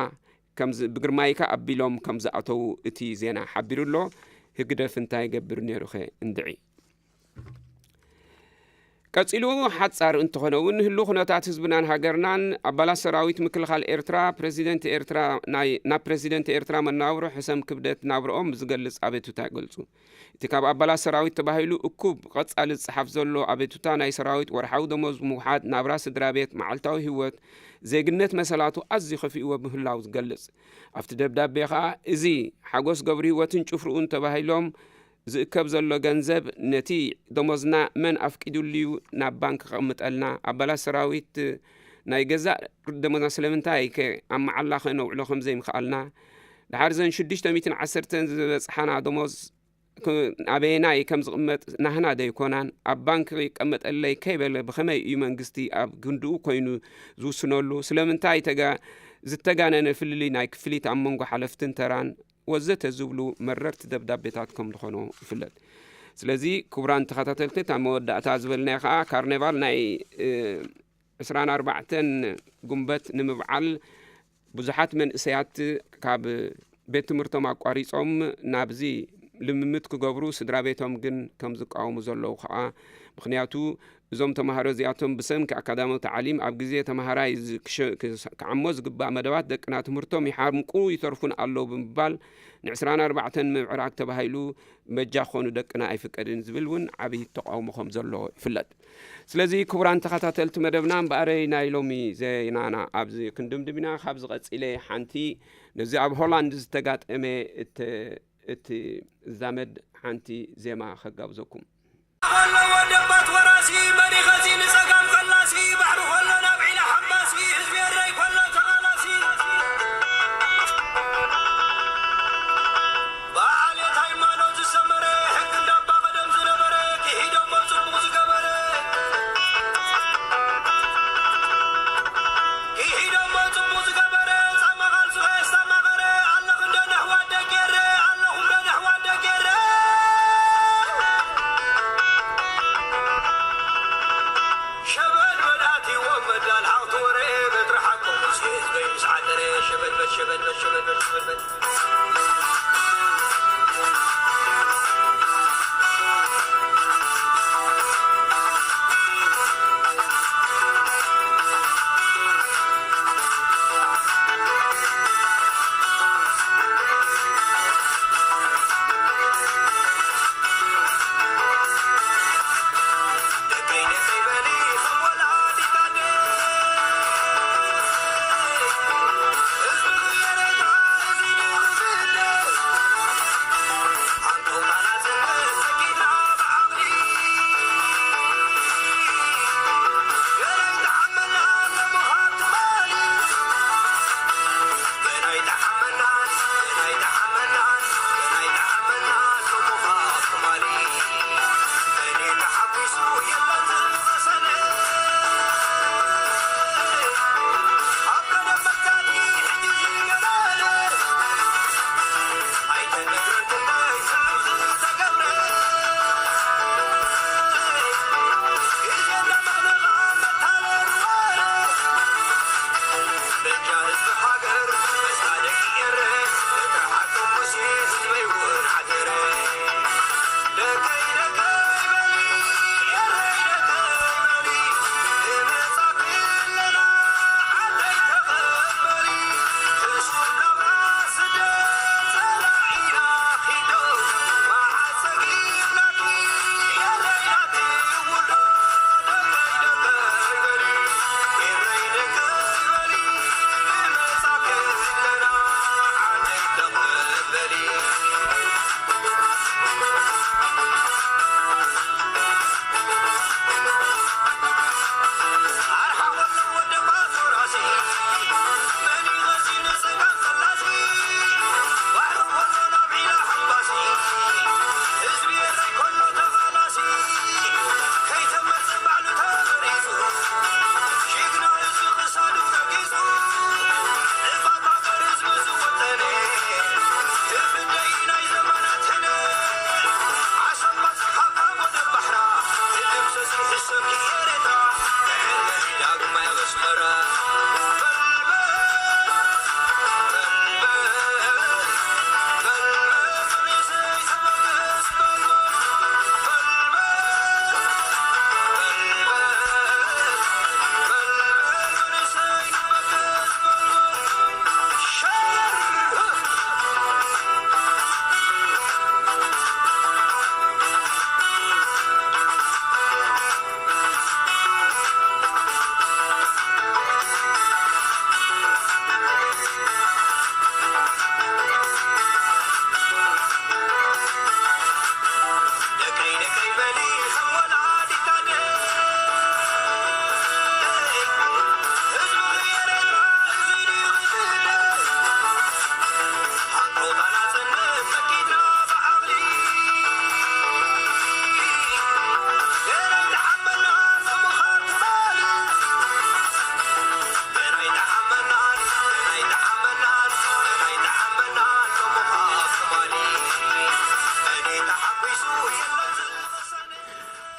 ከም ዝ-፣ ብግርማይካ ኣቢሎም ከም ዝኣተዉ እቲ ዜና ሓቢሩ ኣሎ። ህግደፍ እንታይ ይገብር ነይሩኸ እንድዒ? ቀጺሉ ሓጻር እንተኾነ እውን፣ ህሉ ኩነታት ህዝብናን ሃገርናን ኣባላት ሰራዊት ምክልኻል ኤርትራ፣ ፕረዚደንት ኤርትራ ናይ፣ ናብ ፕረዚደንት ኤርትራ መናብሮ ሕሰም ክብደት ናብርኦም ዝገልጽ ኣቤቱታ ይገልጹ። እቲ ካብ ኣባላት ሰራዊት ተባሂሉ እኩብ ቀጻሊ ዝጸሓፍ ዘሎ ኣቤቱታ ናይ ሰራዊት ወርሓዊ ደሞዝ ምውሓድ፣ ናብራ ስድራ ቤት፣ መዓልታዊ ህይወት፣ ዜግነት መሰላቱ ኣዝዩ ከፊእዎ ምህላው ዝገልጽ። ኣብቲ ደብዳቤ ኸኣ፣ እዚ ሓጎስ ገብሩ ህይወትን ጭፍርኡን ተባሂሎም ዝእከብ ዘሎ ገንዘብ ነቲ ደሞዝና መን ኣፍቂዱሉ እዩ ናብ ባንክ ከቕምጠልና? ኣባላት ሰራዊት ናይ ገዛእ ደሞዝና ስለምንታይ ከ ኣብ መዓላ ከነውዕሎ ከም ዘይምኽኣልና? ደሓር ዘን ሽዱሽተ ሚእትን ዓሰርተን ዝበጽሓና ደሞዝ ክ-፣ ኣበየናይ ከም ዝቕመጥ ናህና ዶ ኣይኮናን? ኣብ ባንክ ይቀመጠለይ ከይበለ ብኸመይ እዩ መንግስቲ ኣብ ክንድኡ ኮይኑ ዝውስነሉ? ስለምንታይ ተጋ-፣ ዝተጋነነ ፍልልይ ናይ ክፍሊት ኣብ መንጎ ሓለፍትን ተራን ወዘተ ዝብሉ መረርቲ ደብዳቤታት ከም ዝኾኑ ይፍለጥ። ስለዚ ክቡራን ተኸታተልቲ፣ እታ መወዳእታ ዝበልናዮ ኸዓ ካርኔቫል ናይ፣ እ፣ ዕስራን ኣርባዕተን ጉንበት ንምብዓል ብዙሓት መንእሰያት ካብ ቤት ትምህርቶም ኣቋሪጾም ናብዚ ልምምድ ክገብሩ፣ ስድራ ቤቶም ግን ከም ዝቃወሙ ዘለዉ ኸዓ፣ ምኽንያቱ እዞም ተማሃሮ እዚኣቶም ብሰንኪ ኣካዳማዊ ታዕሊም ኣብ ግዜ ተማሃራይ ዝ-፣ ክሸ-፣ ክስ-፣ ክዓሞ ዝግባእ መደባት ደቅና ትምህርቶም ይሓምቁ ይተርፉን ኣለዉ ብምባል ንዕስራን ኣርባዕተን ምብዕራግ ተባሂሉ በጃ ክኾኑ ደቅና ኣይፍቀድን ዝብል እውን ዓብዪ ተቃውሞ ከም ዘሎ ይፍለጥ። ስለዚ ክቡራን ተኸታተልቲ መደብና፣ እምበኣረይ ናይ ሎሚ ዜናና ኣብዚ ክንድምድም ኢና። ካብዚ ቀጺለ ሓንቲ ነዚ ኣብ ሆላንድ ዝተጋጠመ እተ-፣ እትዛመድ ሓንቲ ዜማ ከጋብዘኩም። ከሎ ወደባት ወራሲ፣ መሪኸ እዚ ንጸጋም ፈላሲ፣ ባሕሪ ከሎ ናብ ዒላ ሓምባሲ፣ ህዝቢ ኤረይ ከሎ ተቓላሲ። ብዓሌት ሃይማኖት ዝሰመረ፣ ሕጊ እንዳባ ቀደም ዝነበረ፣ ክሒዶሞ ጽቡቕ ዝገበረ። ክሒዶሞ ጽቡቕ ዝገበረ፣ ጻማ ቃልሱ ከየስተማቐረ፣ ኣለኹ እንዶ ነሕዋት ደቂ ኤረ፣ ኣለኹ እንዶ ነሕዋት ደቂ ኤረ።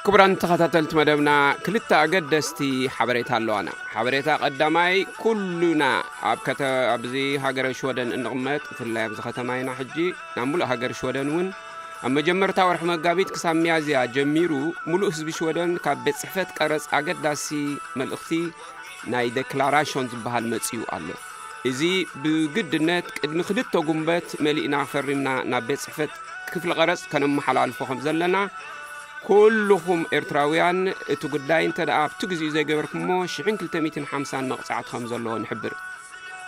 ክቡራን ተኸታተልቲ መደብና፣ ክልተ ኣገደስቲ ሓበሬታ ኣለዋና። ሓበሬታ ቀዳማይ፣ ኩሉና ኣብ ከተ-፣ ኣብዚ ሃገረ ሽወደን እንቕመጥ፣ ብፍላይ ኣብዚ ከተማ ኢና ሕጂ፣ ናብ ሙሉእ ሃገር ሽወደን እውን ኣብ መጀመርታ ወርሒ መጋቢት ክሳብ ሚያዝያ ጀሚሩ፣ ሙሉእ ህዝቢ ሽወደን ካብ ቤት ጽሕፈት ቀረጽ ኣገዳሲ መልእኽቲ ናይ ዴክላራሾን ዝበሃል መጺኡ ኣሎ። እዚ ብግድነት ቅድሚ ክልተ ጉንበት መሊእና ፈሪምና ናብ ቤት ጽሕፈት ክፍሊ ቀረጽ ከነመሓላልፎ ከም ዘለና፣ ኩልኹም ኤርትራውያን እቲ ጉዳይ እንተ ደኣ ኣብቲ ግዜኡ ዘይገበርኩሞ፣ ሽሕን ክልተ ሚእትን ሓምሳን መቕጻዕቲ ከም ዘለዎ ንሕብር።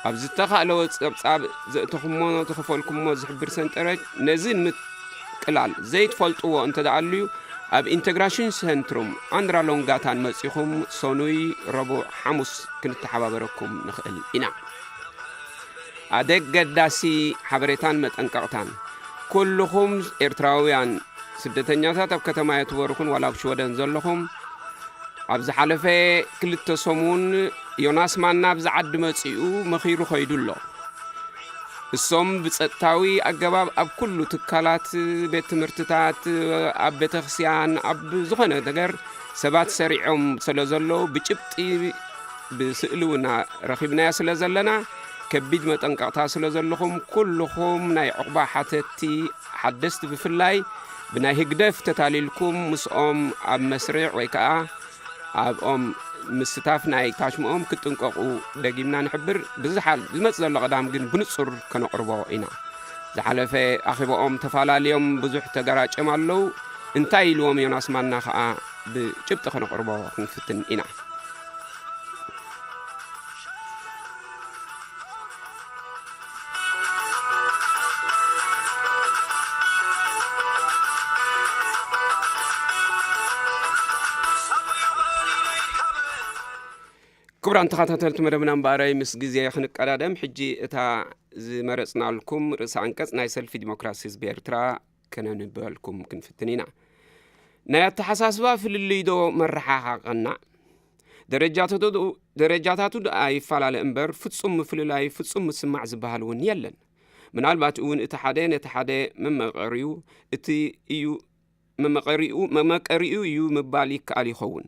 ኣብ ዝተኻእለ ጸብጻብ ዘእተኹሞ ዝኸፈልኩሞ ዝሕብር ሰንጠረዥ፣ ነዚ ንምቅላል ዘይትፈልጥዎ እንተ ደኣ ኣልዩ፣ ኣብ ኢንተግራሽን ሰንትሩም ኣንድራ ሎንጋታን መጺኹም፣ ሰኑይ፣ ረቡዕ፣ ሓሙስ ክንተሓባበረኩም ንኽእል ኢና። ኣደገዳሲ ሓበሬታን መጠንቀቕታን። ኩልኹም ኤርትራውያን ስደተኛታት ኣብ ከተማ የትቦርኹን ዋላ ኣብ ሽወደን ዘለኹም፣ ኣብ ዝሓለፈ ክልተ ሰሙን ዮናስ ማና ኣብዚ ዓዲ መጺኡ መኺሩ ኸይዱ ኣሎ። እሶም ብጸጥታዊ ኣገባብ ኣብ ኩሉ ትካላት፣ ቤት ትምህርትታት፣ ኣብ ቤተክርስትያን፣ ኣብ ዝኾነ ነገር ሰባት ሰሪዖም ስለ ዘለዉ፣ ብጭብጢ ብስእሊ እውን ረኺብናዮ ስለ ዘለና፣ ከቢድ መጠንቀቕታ ስለ ዘለኹም፣ ኩልኹም ናይ ዕቑባ ሓተትቲ ሓደስቲ ብፍላይ፣ ብናይ ህግደፍ ተታሊልኩም ምስኦም ኣብ መስርዕ ወይ ከኣ ኣብኦም ምስታፍ ናይ ታሽምኦም ክትጥንቀቑ ደጊምና ንሕብር። ብዝሓል-፣ ዝመጽእ ዘሎ ቀዳም ግን ብንጹር ከነቕርቦ ኢና። ዝሓለፈ ኣኼባኦም ተፈላለዮም ብዙሕ ተገራጭዮም ኣለዉ። እንታይ ኢልዎም ዮናስ ማና ከኣ ብጭብጢ ከነቕርቦ ክንፍትን ኢና። ክቡራን ተኸታተልቲ መደብና፣ እምበኣረይ ምስ ግዜ ክንቀዳደም፣ ሕጂ እታ ዝመረጽናልኩም ርእሰ ኣንቀጽ ናይ ሰልፊ ዲሞክራሲ ህዝቢ ኤርትራ ከነንበልኩም ክንፍትን ኢና። ናይ ኣተሓሳስባ ፍልልይ ዶ መረሓሓቐና? ደረጃታቱ፣ ደረጃታቱ ደኣ ይፈላለ እምበር፣ ፍጹም ምፍልላይ፣ ፍጹም ምስማዕ ዝበሃል እውን የለን። ምናልባት እውን እቲ ሓደ ነቲ ሓደ መመቐሪኡ፣ እቲ እዩ መመቐሪኡ፣ መመቀሪኡ እዩ ምባል ይከኣል ይኸውን።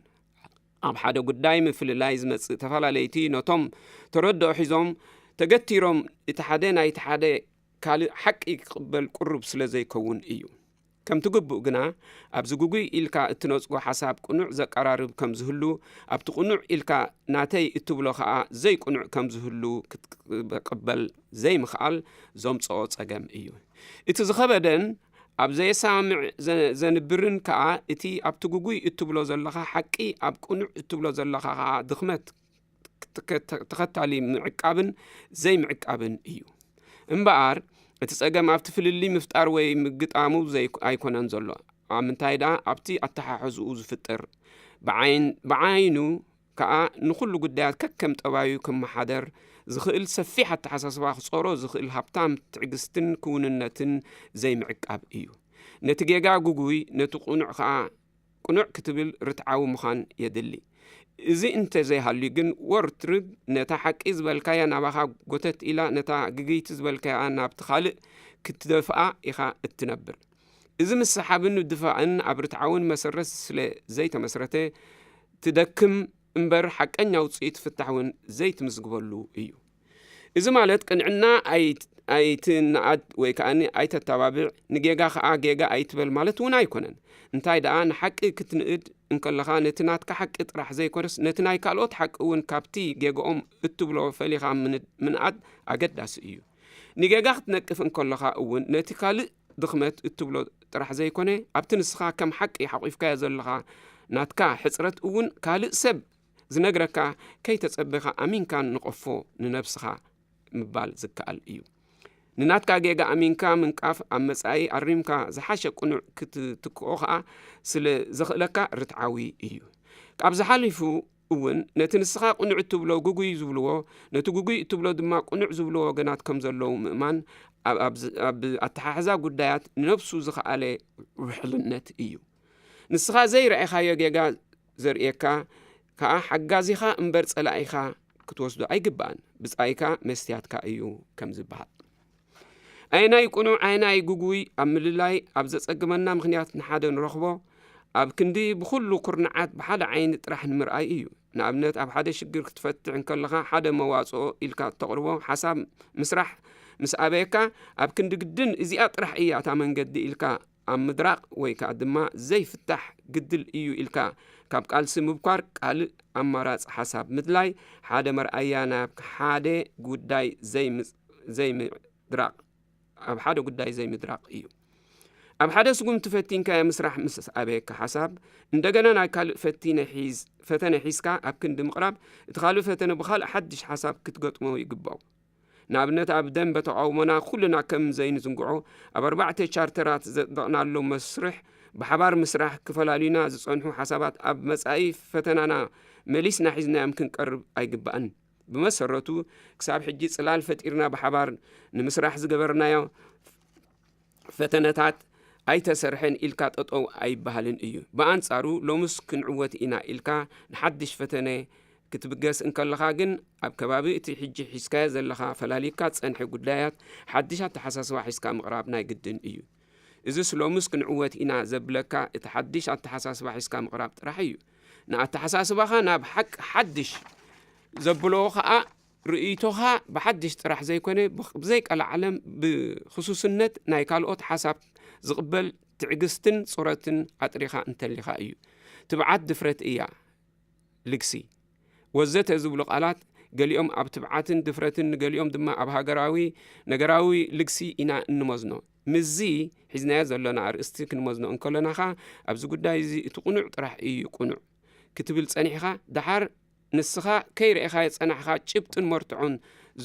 ኣብ ሓደ ጉዳይ ምፍልላይ ዝመጽእ ተፈላለይቲ ነቶም ተረድኦ ሒዞም ተገቲሮም፣ እቲ ሓደ ናይቲ ሓደ ካልእ ሓቂ ክቕበል ቅሩብ ስለ ዘይከውን እዩ። ከምቲ ግቡእ ግና፣ ኣብዚ ግጉይ ኢልካ እትነጽጎ ሓሳብ ቅኑዕ ዘቀራርብ ከም ዝህሉ፣ ኣብቲ ቅኑዕ ኢልካ ናተይ እትብሎ ኸኣ ዘይቅኑዕ ከም ዝህሉ ክትቅበል ዘይምኽኣል ዘምጽኦ ጸገም እዩ። እቲ ዝኸበደን ኣብ ዘየሰማምዕ ዘ-፣ ዘንብርን ከኣ፣ እቲ ኣብቲ ግጉይ እትብሎ ዘለኻ ሓቂ፣ ኣብ ቅኑዕ እትብሎ ዘለኻ ከኣ ድኽመት ትከ-፣ ተኸታሊ ምዕቃብን ዘይምዕቃብን እዩ። እምበኣር፣ እቲ ጸገም ኣብቲ ፍልልይ ምፍጣር ወይ ምግጣሙ ዘይ-፣ ኣይኮነን ዘሎ። ኣብ ምንታይ ደኣ? ኣብቲ ኣተሓሕዝኡ ዝፍጥር። ብዓይን-፣ ብዓይኑ ከኣ ንኹሉ ጉዳያት ከከም ጠባዩ ክመሓደር ዝኽእል፣ ሰፊሕ ኣተሓሳስባ ክጾሮ ዝኽእል ሃብታም ትዕግስትን ክውንነትን ዘይምዕቃብ እዩ። ነቲ ጌጋ ግጉይ፣ ነቲ ቅኑዕ ከኣ ቅኑዕ ክትብል ርትዓዊ ምዃን የድሊ። እዚ እንተ ዘይሃልዩ ግን፣ ወርትርግ ነታ ሓቂ ዝበልካያ ናባኻ ጎተት ኢላ፣ ነታ ግግይቲ ዝበልካያ ናብቲ ካልእ ክትደፍኣ ኢኻ እትነብር። እዚ ምስሓብን ምድፋእን ኣብ ርትዓውን መሰረት ስለ ዘይተመስረተ፣ ትደክም እምበር ሓቀኛ ውፅኢት ፍታሕ እውን ዘይትምዝግበሉ እዩ። እዚ ማለት ቅንዕና ኣይትንኣድ ወይ ከዓ ኣይተተባብዕ፣ ንጌጋ ከዓ ጌጋ ኣይትበል ማለት እውን ኣይኮነን። እንታይ ደኣ ንሓቂ ክትንእድ እንከለኻ ነቲ ናትካ ሓቂ ጥራሕ ዘይኮነስ ነቲ ናይ ካልኦት ሓቂ እውን ካብቲ ጌግኦም እትብሎ ፈሊኻ ምንኣድ ኣገዳሲ እዩ። ንጌጋ ክትነቅፍ እንከለኻ እውን ነቲ ካልእ ድኽመት እትብሎ ጥራሕ ዘይኮነ ኣብቲ ንስኻ ከም ሓቂ ሓቒፍካዮ ዘለኻ ናትካ ሕፅረት እውን ካልእ ሰብ ዝነግረካ ከይተጸበኻ ኣሚንካ ንቐፎ ንነብስኻ ምባል ዝከኣል እዩ። ንናትካ ጌጋ ኣሚንካ ምንቃፍ ኣብ መጻኢ ኣሪምካ ዝሓሸ ቅኑዕ ክትትክኦ ኸኣ ስለ ዘኽእለካ ርትዓዊ እዩ። ካብ ዝሓሊፉ እውን ነቲ ንስኻ ቅኑዕ እትብሎ ግጉይ ዝብልዎ፣ ነቲ ግጉይ እትብሎ ድማ ቅኑዕ ዝብልዎ ወገናት ከም ዘለዉ ምእማን ኣብ ኣተሓሕዛ ጉዳያት ንነብሱ ዝኸኣለ ውሕልነት እዩ። ንስኻ ዘይረኣኻዮ ጌጋ ዘርእየካ ከኣ ሓጋዚኻ እምበር ጸላኢኻ ክትወስዶ ኣይግባእን። ብጻይካ መስትያትካ እዩ ከም ዝበሃል። ኣየናይ ቅኑዕ ኣየናይ ግጉይ ኣብ ምልላይ ኣብ ዘጸግመና ምኽንያት ንሓደ ንረኽቦ ኣብ ክንዲ ብኹሉ ኩርንዓት ብሓደ ዓይኒ ጥራሕ ንምርኣይ እዩ። ንኣብነት ኣብ ሓደ ሽግር ክትፈትሕ እንከለኻ ሓደ መዋጽኦ ኢልካ እተቕርቦ ሓሳብ ምስራሕ ምስ ኣበየካ ኣብ ክንዲ ግድን እዚኣ ጥራሕ እያ እታ መንገዲ ኢልካ ኣብ ምድራቕ ወይ ከኣ ድማ ዘይፍታሕ ግድል እዩ ኢልካ ካብ ቃልሲ ምብኳር ካልእ ኣማራጺ ሓሳብ ምድላይ ሓደ መርኣያ ናብ ሓደ ጉዳይ ዘይምድራቕ ኣብ ሓደ ጉዳይ ዘይምድራቕ እዩ። ኣብ ሓደ ስጉምቲ ፈቲንካዮ ምስራሕ ምስ ኣበየካ ሓሳብ እንደገና ናይ ካልእ ፈቲነ ሒዝ ፈተነ ሒዝካ ኣብ ክንዲ ምቕራብ እቲ ካልእ ፈተነ ብኻልእ ሓድሽ ሓሳብ ክትገጥሞ ይግባው። ንኣብነት ኣብ ደንበ ተቓውሞና ኩልና ከም ዘይንዝንግዖ ኣብ ኣርባዕተ ቻርተራት ዘጥበቕናሉ መስርሕ ብሓባር ምስራሕ ክፈላልዩና ዝጸንሑ ሓሳባት ኣብ መጻኢ ፈተናና መሊስና ሒዝናዮም ክንቀርብ ኣይግባእን። ብመሰረቱ ክሳብ ሕጂ ጽላል ፈጢርና ብሓባር ንምስራሕ ዝገበርናዮ ፈተነታት ኣይተሰርሐን ኢልካ ጠጠው ኣይበሃልን እዩ። ብኣንጻሩ ሎምስ ክንዕወት ኢና ኢልካ ንሓድሽ ፈተነ ክትብገስ እንከለኻ ግን ኣብ ከባቢ እቲ ሕጂ ሒዝካዮ ዘለኻ ፈላሊካ ዝጸንሐ ጉዳያት ሓድሽ ኣተሓሳስባ ሒዝካ ምቕራብ ናይ ግድን እዩ። እዝስ ሎምስ ክንዕወት ኢና ዘብለካ እቲ ሓድሽ ኣተሓሳስባ ሒዝካ ምቕራብ ጥራሕ እዩ። ንኣተሓሳስባኻ ናብ ሓቂ ሓድሽ ዘብሎ ኸኣ ርእይቶኻ ብሓድሽ ጥራሕ ዘይኮነ ብዘይቀላዓለም ብክሱስነት ናይ ካልኦት ሓሳብ ዝቕበል ትዕግስትን ጾረትን ኣጥሪኻ እንተሊኻ እዩ። ትብዓት ድፍረት እያ። ልግሲ ወዘተ ዝብሉ ቃላት ገሊኦም ኣብ ትብዓትን ድፍረትን ንገሊኦም ድማ ኣብ ሃገራዊ ነገራዊ ልግሲ ኢና እንመዝኖ። ምስዚ ሒዝናዮ ዘለና ኣርእስቲ ክንመዝኖ እንከለና ኸኣ ኣብዚ ጉዳይ እዚ እቲ ቅኑዕ ጥራሕ እዩ ቅኑዕ ክትብል ጸኒሕካ ደሓር ንስኻ ከይረኤኻዮ ዝጸናሕካ ጭብጥን መርትዖን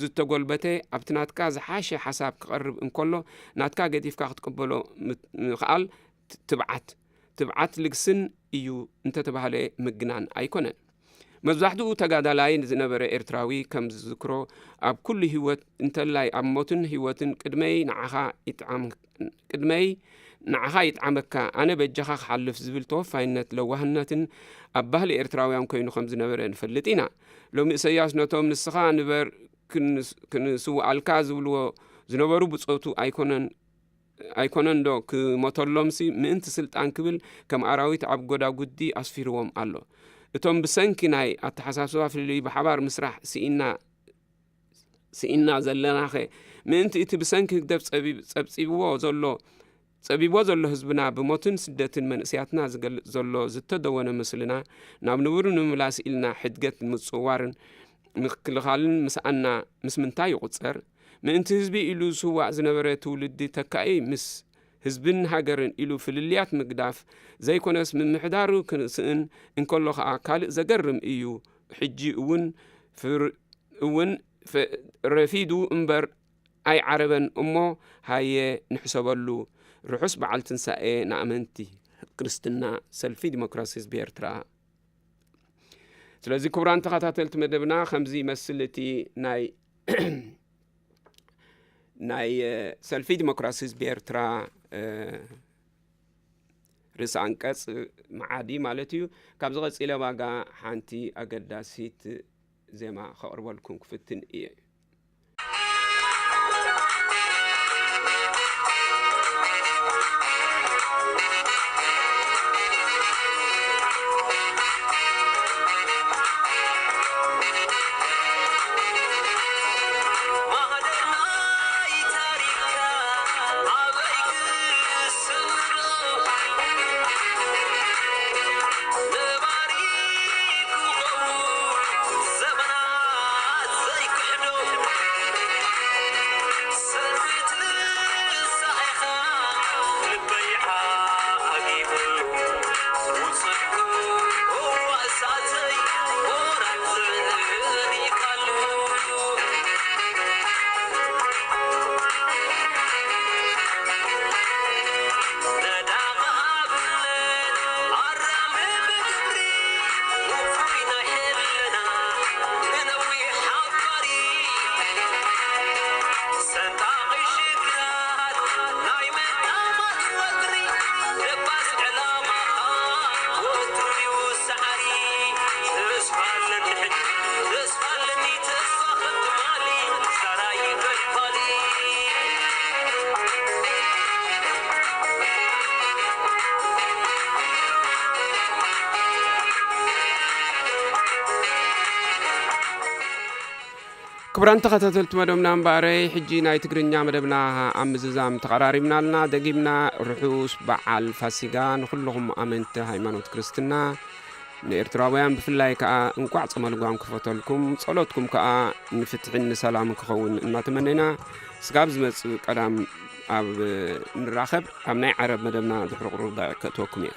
ዝተጎልበተ ኣብቲ ናትካ ዝሓሸ ሓሳብ ክቐርብ እንከሎ ናትካ ገዲፍካ ክትቅበሎ ምኽኣል ትብዓት ትብዓት ልግስን እዩ እንተተባህለ ምግናን ኣይኮነን። መብዛሕትኡ ተጋዳላይ ዝነበረ ኤርትራዊ ከም ዝዝክሮ ኣብ ኩሉ ህይወት እንተላይ ኣብ ሞትን ህይወትን ቅድመይ ንዓኻ ይጥዓም ቅድመይ ንዓኻ ይጥዓመካ ኣነ በጃኻ ክሓልፍ ዝብል ተወፋይነት ለዋህነትን ኣብ ባህሊ ኤርትራውያን ኮይኑ ከም ዝነበረ ንፈልጥ ኢና። ሎሚ እሰያስ ነቶም ንስኻ ንበር ክንስውኣልካ ዝብልዎ ዝነበሩ ብጾቱ ኣይኮነን ኣይኮነን ዶ ክሞተሎምሲ ምእንቲ ስልጣን ክብል ከም ኣራዊት ኣብ ጎዳጉዲ ኣስፊርዎም ኣሎ። እቶም ብሰንኪ ናይ ኣተሓሳስባ ፍልልይ ብሓባር ምስራሕ ስኢና ስኢና ዘለናኸ ምእንቲ እቲ ብሰንኪ ህግደፍ ጸቢብ- ጸብጺብዎ ዘሎ ጸቢብዎ ዘሎ ህዝብና ብሞትን ስደትን መንእስያትና ዝገልጽ ዘሎ ዝተደወነ ምስልና ናብ ንቡር ንምምላስ ኢልና ሕድገት ንምጽዋርን ምክልኻልን ምስኣና ምስ ምንታይ ይቑጸር? ምእንቲ ህዝቢ ኢሉ ዝስዋእ ዝነበረ ትውልዲ ተካኢ ምስ ህዝብን ሃገርን ኢሉ ፍልልያት ምግዳፍ ዘይኮነስ ምምሕዳሩ ክንስእን እንከሎ ኸኣ ካልእ ዘገርም እዩ። ሕጂ እውን ፍር- እውን ፈ- ረፊዱ እምበር ኣይዓረበን እሞ ሃየ ንሕሰበሉ። ርሑስ በዓል ትንሳኤ ንኣመንቲ ክርስትና። ሰልፊ ዲሞክራሲ ህዝቢ ኤርትራ። ስለዚ ክቡራን ተኸታተልቲ መደብና ከምዚ ይመስል እቲ ናይ ናይ ሰልፊ ዲሞክራሲ ህዝቢ ኤርትራ ርእሲ ኣንቀጽ መዓዲ ማለት እዩ። ካብዚ ቀጺለ ዋጋ ሓንቲ ኣገዳሲት ዜማ ከቕርበልኩም ክፍትን እየ። ክቡራን ተኸታተልቲ መደብና እምበኣረይ፣ ሕጂ ናይ ትግርኛ መደብና ኣብ ምዝዛም ተቐራሪብና ኣለና። ደጊምና ርሑስ በዓል ፋሲጋ ንኹልኹም ኣመንቲ ሃይማኖት ክርስትና። ንኤርትራውያን ብፍላይ ከኣ እንቋዕ ጾመ ልጓም ክፈተልኩም፣ ጸሎትኩም ከኣ ንፍትሕን ንሰላምን ክኸውን እናተመነና፣ ስጋብ ዝመጽእ ቀዳም ኣብ ንራኸብ። ኣብ ናይ ዓረብ መደብና ድሕሪ ቁሩብ ደቂቕ ከእትወኩም እየ።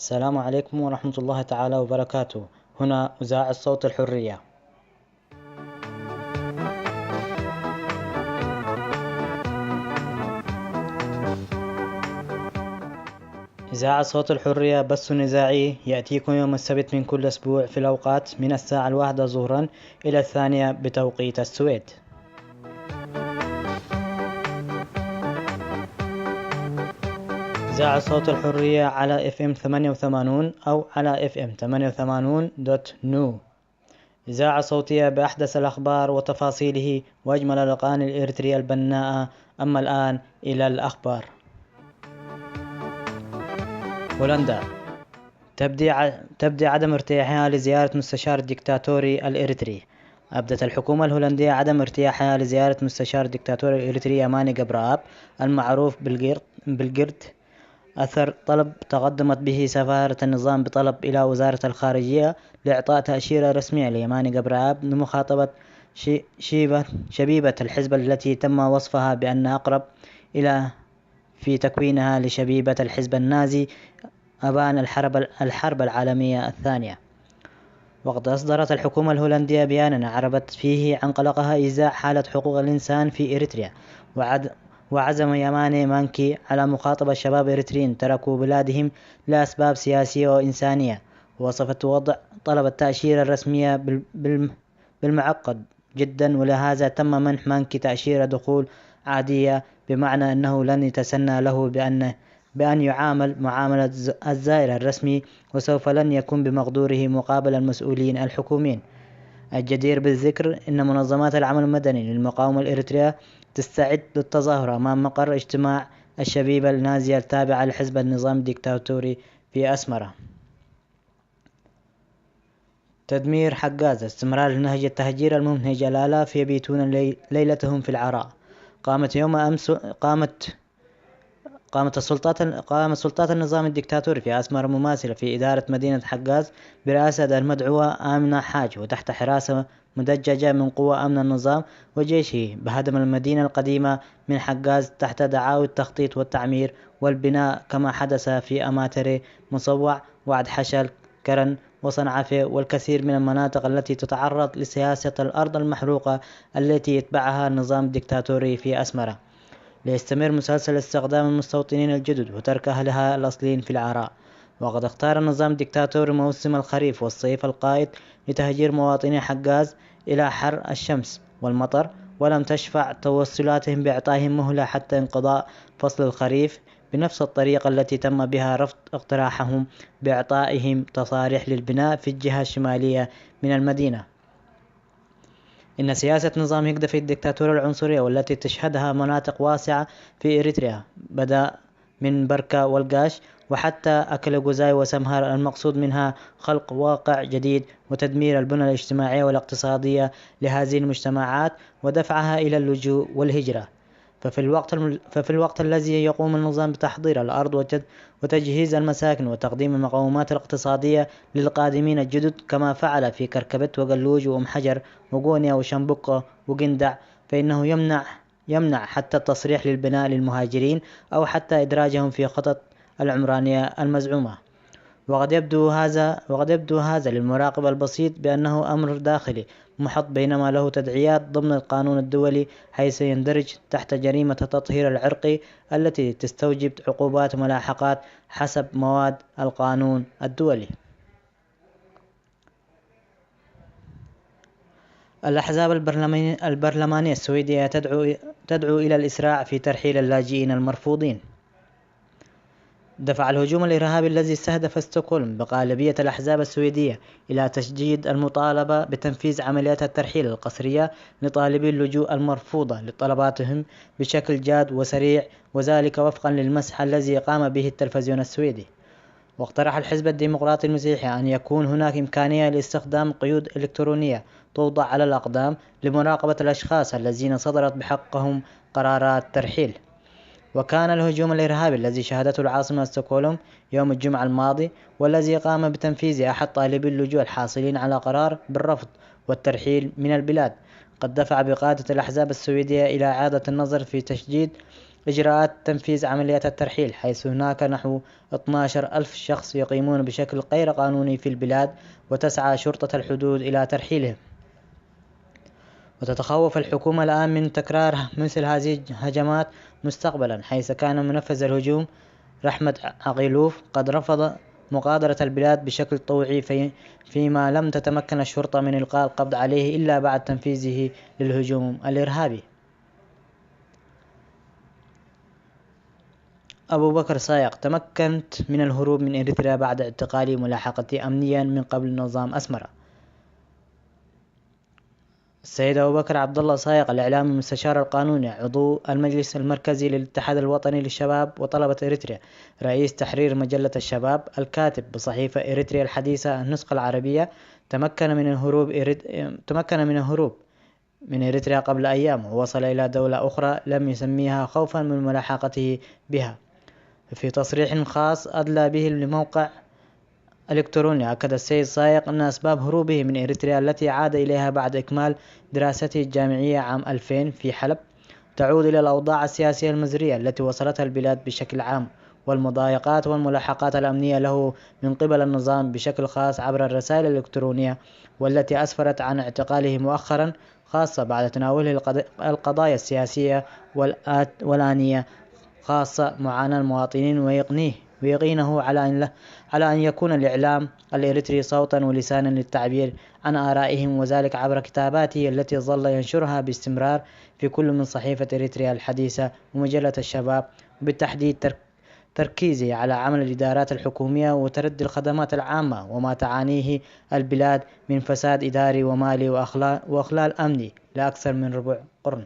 السلام عليكم ورحمة الله تعالى وبركاته. هنا إذاعة صوت الحرية. إذاعة صوت الحرية بث إذاعي يأتيكم يوم السبت من كل أسبوع في الأوقات من الساعة الواحدة ظهرا إلى الثانية بتوقيت السويد. إذاعة صوت الحرية على إف إم ثمانية وثمانين أو على إف إم ثمانية وثمانين دوت نو. إذاعة صوتية بأحدث الأخبار وتفاصيله وأجمل الأغاني الإريترية البناءة. أما الآن إلى الأخبار. هولندا تبدي ع-، تبدي عدم ارتياحها لزيارة مستشار الدكتاتوري الإريتري. أبدت الحكومة الهولندية عدم ارتياحها لزيارة مستشار الدكتاتوري الإريتري يماني جبراب، المعروف بالجيرت، بالجيرت، أثر طلب تقدمت به سفارة النظام بطلب إلى وزارة الخارجية لإعطاء تأشيرة رسمية ليماني جبراب لمخاطبة شي-، شيبة، شبيبة الحزب التي تم وصفها بأن أقرب إلى في تكوينها لشبيبة الحزب النازي أبان الحرب، الحرب العالمية الثانية. وقد أصدرت الحكومة الهولندية بيانًا أعربت فيه عن قلقها إزاء حالة حقوق الإنسان في إريتريا، وعد-، وعزم يماني مانكي على مخاطبة شباب إريتريين تركوا بلادهم لأسباب سياسية وإنسانية، ووصفت وضع طلب التأشيرة الرسمية بال-، بال-، بالمعقد جدًا، ولهذا تم منح مانكي تأشيرة دخول عادية، بمعنى أنه لن يتسنى له بأن، بأن يعامل معاملة الز-، الزائر الرسمي، وسوف لن يكون بمقدوره مقابل المسؤولين الحكوميين. الجدير بالذكر أن منظمات العمل المدني للمقاومة الإريترية تستعد للتظاهر أمام مقر اجتماع الشبيبة النازية التابعة لحزب النظام الديكتاتوري في أسمرة. تدمير حجاز، استمرار نهج التهجير الممنهج، الآلاف يبيتون لي-، ليلتهم في العراء. قامت يوم أمس، قامت، قامت السلطات، قامت سلطات النظام الدكتاتوري في أسمر مماثلة في إدارة مدينة حجاز برئاسة المدعوة آمنة حاج وتحت حراسة مدججة من قوى أمن النظام وجيشه بهدم المدينة القديمة من حجاز تحت دعاوى التخطيط والتعمير والبناء، كما حدث في أماتري، مصوع، وعد حشل، كرن، وصنعفة، والكثير من المناطق التي تتعرض لسياسة الأرض المحروقة التي يتبعها النظام الدكتاتوري في أسمرة، ليستمر مسلسل استخدام المستوطنين الجدد وترك أهلها الأصليين في العراء. وقد اختار النظام الدكتاتوري موسم الخريف والصيف القائد لتهجير مواطني حجاز إلى حر الشمس والمطر، ولم تشفع توسلاتهم بإعطائهم مهلة حتى انقضاء فصل الخريف بنفس الطريقة التي تم بها رفض اقتراحهم بإعطائهم تصاريح للبناء في الجهة الشمالية من المدينة. إن سياسة نظام هيغدافي الدكتاتورية العنصرية، والتي تشهدها مناطق واسعة في إريتريا، بدأ من بركا والقاش وحتى أكلغوزاي وسمهار، المقصود منها خلق واقع جديد وتدمير البنى الاجتماعية والاقتصادية لهذه المجتمعات ودفعها إلى اللجوء والهجرة. ففي الوقت الم-، ففي الوقت الذي يقوم النظام بتحضير الأرض وتد-، وتجهيز المساكن وتقديم المقومات الاقتصادية للقادمين الجدد، كما فعل في كركبت وقلوج وأم حجر وقونيا وشمبقة وقندع، فإنه يمنع، يمنع حتى التصريح للبناء للمهاجرين أو حتى إدراجهم في خطط العمرانية المزعومة. وقد يبدو هذا، وقد يبدو هذا للمراقب البسيط بأنه أمر داخلي محط، بينما له تداعيات ضمن القانون الدولي، حيث يندرج تحت جريمة التطهير العرقي التي تستوجب عقوبات وملاحقات حسب مواد القانون الدولي. الأحزاب البرلمانية، البرلمانية السويدية تدعو، تدعو إلى الإسراع في ترحيل اللاجئين المرفوضين. دفع الهجوم الإرهابي الذي استهدف ستوكهولم بغالبية الأحزاب السويدية إلى تشديد المطالبة بتنفيذ عمليات الترحيل القسرية لطالبي اللجوء المرفوضة لطلباتهم بشكل جاد وسريع، وذلك وفقًا للمسح الذي قام به التلفزيون السويدي. واقترح الحزب الديمقراطي المسيحي أن يكون هناك إمكانية لاستخدام قيود إلكترونية توضع على الأقدام لمراقبة الأشخاص الذين صدرت بحقهم قرارات ترحيل. وكان الهجوم الإرهابي الذي شهدته العاصمة ستوكهولم يوم الجمعة الماضي، والذي قام بتنفيذه أحد طالبي اللجوء الحاصلين على قرار بالرفض والترحيل من البلاد، قد دفع بقادة الأحزاب السويدية إلى إعادة النظر في تشديد إجراءات تنفيذ عمليات الترحيل، حيث هناك نحو اثناشر ألف شخص يقيمون بشكل غير قانوني في البلاد، وتسعى شرطة الحدود إلى ترحيلهم. وتتخوف الحكومة الآن من تكرار مثل هذه الهجمات مستقبلًا، حيث كان منفذ الهجوم رحمة عقيلوف قد رفض مغادرة البلاد بشكل طوعي، في-، فيما لم تتمكن الشرطة من إلقاء القبض عليه إلا بعد تنفيذه للهجوم الإرهابي. أبو بكر سايق تمكنت من الهروب من إريتريا بعد اعتقالي وملاحقتي أمنيًا من قبل نظام أسمرة. السيد أبو بكر عبد الله سايق، الإعلامي المستشار القانوني، عضو المجلس المركزي للاتحاد الوطني للشباب وطلبة إريتريا، رئيس تحرير مجلة الشباب، الكاتب بصحيفة إريتريا الحديثة النسخة العربية، تمكن من الهروب إريت-، تمكن من الهروب من إريتريا قبل أيام، ووصل إلى دولة أخرى لم يسميها خوفًا من ملاحقته بها. في تصريح خاص أدلى به لموقع إلكتروني، أكد السيد سايق أن أسباب هروبه من إريتريا التي عاد إليها بعد إكمال دراسته الجامعية عام ألفين في حلب تعود إلى الأوضاع السياسية المزرية التي وصلتها البلاد بشكل عام، والمضايقات والملاحقات الأمنية له من قبل النظام بشكل خاص عبر الرسائل الإلكترونية، والتي أسفرت عن اعتقاله مؤخرًا، خاصة بعد تناوله القض-، القضايا السياسية والآت-، والآنية، خاصة معاناة المواطنين، ويقنيه، ويقينه على أن ل-، على أن يكون الإعلام الإريتري صوتًا ولسانًا للتعبير عن آرائهم، وذلك عبر كتاباته التي ظل ينشرها باستمرار في كل من صحيفة إريتريا الحديثة ومجلة الشباب، وبالتحديد تر-، تركيزه على عمل الإدارات الحكومية وتردي الخدمات العامة وما تعانيه البلاد من فساد إداري ومالي وأخلا-، وإخلال أمني لأكثر من ربع قرن.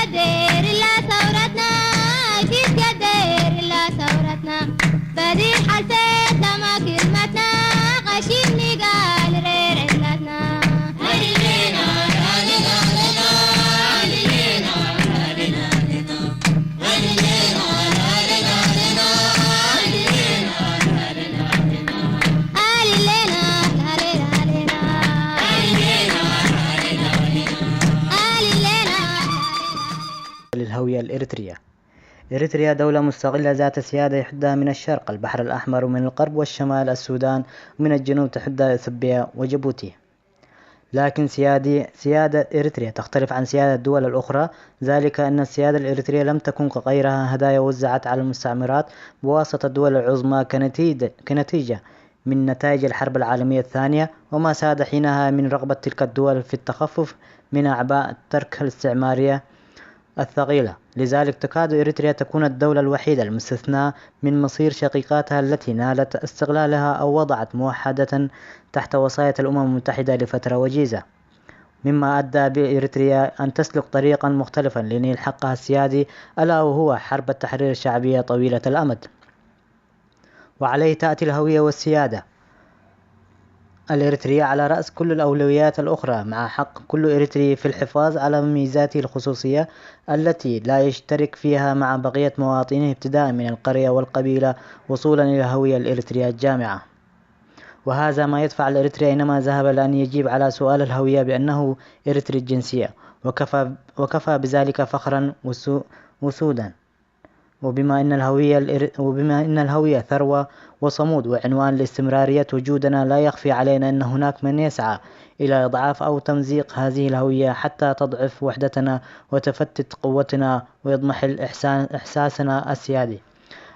دير لا ثورتنا، عزيز قدر لا ثورتنا، بدي حالتنا ما كلمتنا، غشيم نقال رير علتنا. للهوية الإريترية. إريتريا دولة مستقلة ذات سيادة يحدها من الشرق البحر الأحمر، ومن الغرب والشمال السودان، ومن الجنوب تحدها إثيوبيا وجيبوتي. لكن سيادة إريتريا تختلف عن سيادة الدول الأخرى، ذلك أن السيادة الإريترية لم تكن كغيرها هدايا وزعت على المستعمرات بواسطة الدول العظمى كنتيجة من نتائج الحرب العالمية الثانية، وما ساد حينها من رغبة تلك الدول في التخفف من أعباء التركة الاستعمارية الثقيلة. لذلك تكاد إريتريا تكون الدولة الوحيدة المستثناة من مصير شقيقاتها التي نالت استقلالها أو وضعت موحدة تحت وصاية الأمم المتحدة لفترة وجيزة، مما أدى بإريتريا أن تسلك طريقا مختلفا لنيل حقها السيادي، ألا وهو حرب التحرير الشعبية طويلة الأمد. وعليه تأتي الهوية والسيادة الإريترية على رأس كل الأولويات الأخرى، مع حق كل إريتري في الحفاظ على ميزاته الخصوصية التي لا يشترك فيها مع بقية مواطنيه، ابتداء من القرية والقبيلة وصولا إلى الهوية الإريترية الجامعة. وهذا ما يدفع الإريتري أينما ذهب لأن يجيب على سؤال الهوية بأنه إريتري الجنسية، وكفى, وكفى بذلك فخرا وسودا. وبما أن الهوية الإر... وبما أن الهوية ثروة وصمود وعنوان لاستمرارية وجودنا، لا يخفي علينا أن هناك من يسعى إلى إضعاف أو تمزيق هذه الهوية حتى تضعف وحدتنا وتفتت قوتنا ويضمحل إحساسنا السيادي.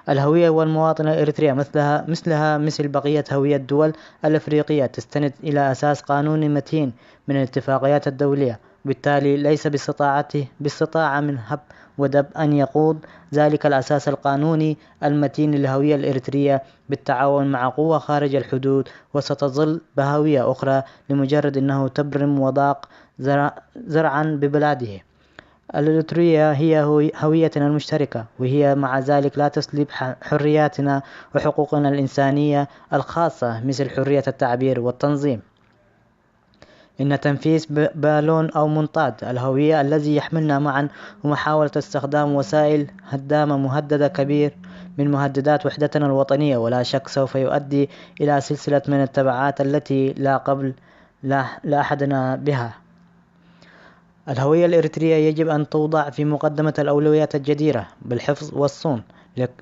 الهوية والمواطنة الإريترية مثلها مثلها مثل بقية هوية الدول الإفريقية تستند إلى أساس قانوني متين من الاتفاقيات الدولية، وبالتالي ليس باستطاعته باستطاعة من هب ودب أن يقود ذلك الأساس القانوني المتين للهوية الإريترية بالتعاون مع قوة خارج الحدود، وستظل بهوية أخرى لمجرد أنه تبرم وضاق زرعا ببلاده. الإريترية هي هويتنا المشتركة، وهي مع ذلك لا تسلب حرياتنا وحقوقنا الإنسانية الخاصة مثل حرية التعبير والتنظيم. إن تنفيس بالون أو منطاد الهوية الذي يحملنا معا ومحاولة استخدام وسائل هدامة مهددة كبير من مهددات وحدتنا الوطنية، ولا شك سوف يؤدي إلى سلسلة من التبعات التي لا قبل لا أحدنا بها. الهوية الإريترية يجب أن توضع في مقدمة الأولويات الجديرة بالحفظ والصون،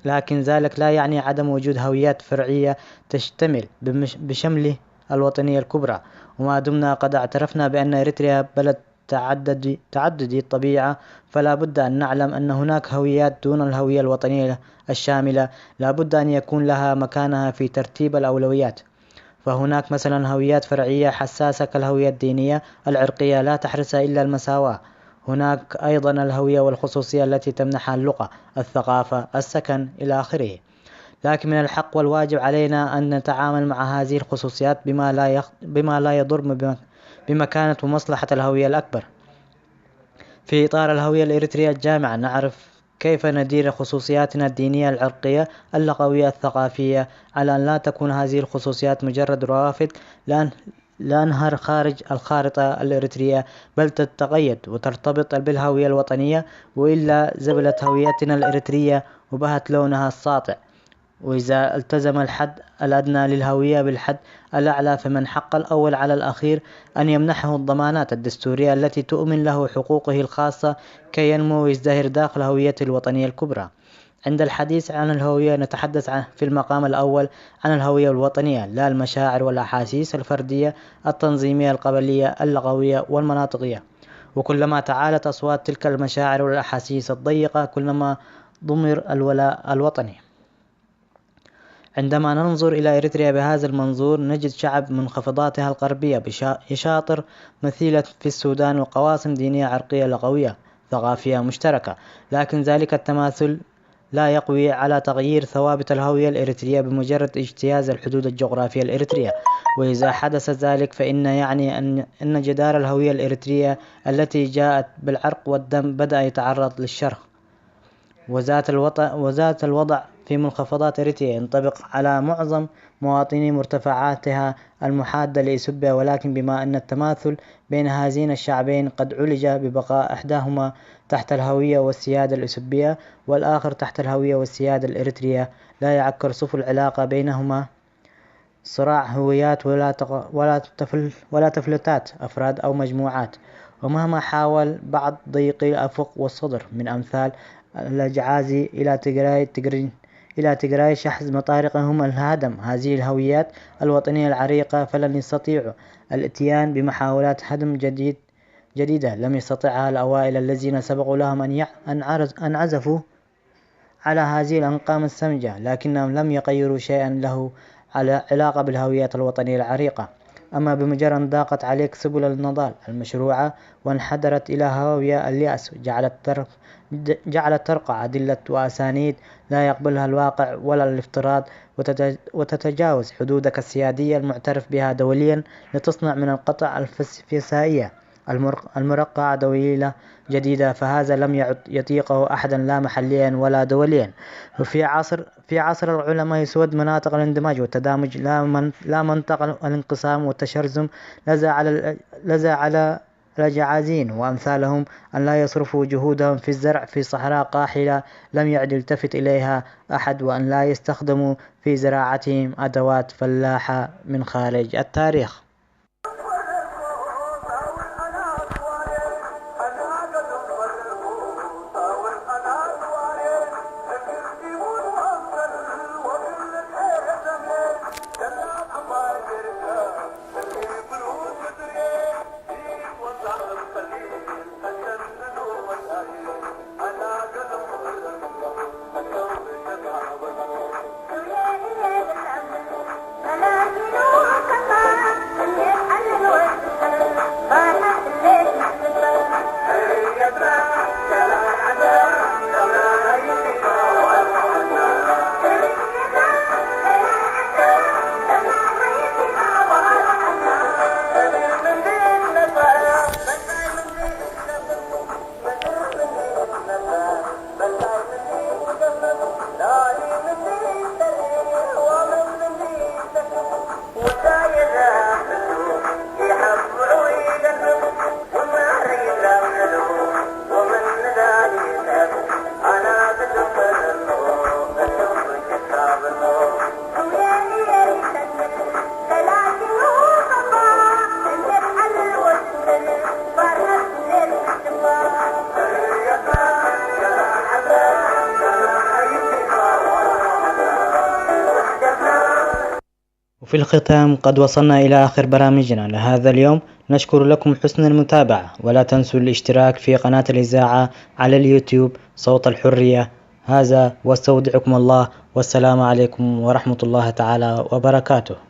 لكن ذلك لا يعني عدم وجود هويات فرعية تشتمل بشمل الوطنية الكبرى. وما دمنا قد اعترفنا بأن إريتريا بلد تعددي الطبيعة، فلا بد أن نعلم أن هناك هويات دون الهوية الوطنية الشاملة. لا بد أن يكون لها مكانها في ترتيب الأولويات. فهناك مثلا هويات فرعية حساسة كالهوية الدينية العرقية لا تحرسها إلا المساواة. هناك أيضا الهوية والخصوصية التي تمنحها اللغة، الثقافة، السكن، إلى آخره. لكن من الحق والواجب علينا أن نتعامل مع هذه الخصوصيات بما لا, يخ... بما لا يضر بمكانة ومصلحة الهوية الأكبر. في إطار الهوية الإريترية الجامعة نعرف كيف ندير خصوصياتنا الدينية العرقية اللغوية الثقافية، على أن لا تكون هذه الخصوصيات مجرد روافد لأن لأنها خارج الخارطة الإريترية، بل تتقيد وترتبط بالهوية الوطنية، وإلا زبلت هويتنا الإريترية وبهت لونها الساطع. وإذا التزم الحد الأدنى للهوية بالحد الأعلى، فمن حق الأول على الأخير أن يمنحه الضمانات الدستورية التي تؤمن له حقوقه الخاصة كي ينمو ويزدهر داخل هويته الوطنية الكبرى. عند الحديث عن الهوية نتحدث في المقام الأول عن الهوية الوطنية، لا المشاعر والأحاسيس الفردية التنظيمية القبلية اللغوية والمناطقية. وكلما تعالت أصوات تلك المشاعر والأحاسيس الضيقة، كلما ضمر الولاء الوطني. عندما ننظر إلى إريتريا بهذا المنظور، نجد شعب منخفضاتها الغربية يشاطر مثيلة في السودان وقواسم دينية عرقية لغوية ثقافية مشتركة، لكن ذلك التماثل لا يقوي على تغيير ثوابت الهوية الإريترية بمجرد اجتياز الحدود الجغرافية الإريترية، وإذا حدث ذلك فإن يعني أن أن جدار الهوية الإريترية التي جاءت بالعرق والدم بدأ يتعرض للشرخ. وذات الوضع وذات الوضع في منخفضات إريتريا ينطبق على معظم مواطني مرتفعاتها المحادة لإثيوبيا، ولكن بما أن التماثل بين هذين الشعبين قد عولج ببقاء إحداهما تحت الهوية والسيادة الإثيوبية والآخر تحت الهوية والسيادة الإريترية، لا يعكر صفو العلاقة بينهما صراع هويات ولا تق- ولا تفل ولا تفلتات أفراد أو مجموعات. ومهما حاول بعض ضيقي الأفق والصدر من أمثال الأجعازي إلى تجراي تجرين إلى تجراي شحذ مطارقهم الهدم هذه الهويات الوطنية العريقة، فلن يستطيعوا الاتيان بمحاولات هدم جديد جديدة لم يستطعها الأوائل الذين سبقوا لهم أن يع- أن عرز- أن عزفوا على هذه الأنقام السمجة، لكنهم لم يغيروا شيئا له على علاقة بالهوية الوطنية العريقة. أما بمجرد أن ضاقت عليك سبل النضال المشروعة وانحدرت إلى هاوية اليأس، جعلت ترق جعلت ترقع أدلة وأسانيد لا يقبلها الواقع ولا الافتراض، وتت- وتتجاوز حدودك السيادية المعترف بها دوليا لتصنع من القطع الفسفسائية المرق- المرقعة دويلة جديدة، فهذا لم يعد يطيقه أحدا لا محليا ولا دوليا. وفي عصر في عصر العلماء يسود مناطق الاندماج والتدامج، لا من لا منطق الانقسام والتشرذم، لذا على ال- لذا على الأجعازين وأمثالهم أن لا يصرفوا جهودهم في الزرع في صحراء قاحلة لم يعد يلتفت إليها أحد، وأن لا يستخدموا في زراعتهم أدوات فلاحة من خارج التاريخ. وفي الختام قد وصلنا إلى آخر برامجنا لهذا اليوم، نشكر لكم حسن المتابعة، ولا تنسوا الاشتراك في قناة الإذاعة على اليوتيوب صوت الحرية. هذا واستودعكم الله، والسلام عليكم ورحمة الله تعالى وبركاته.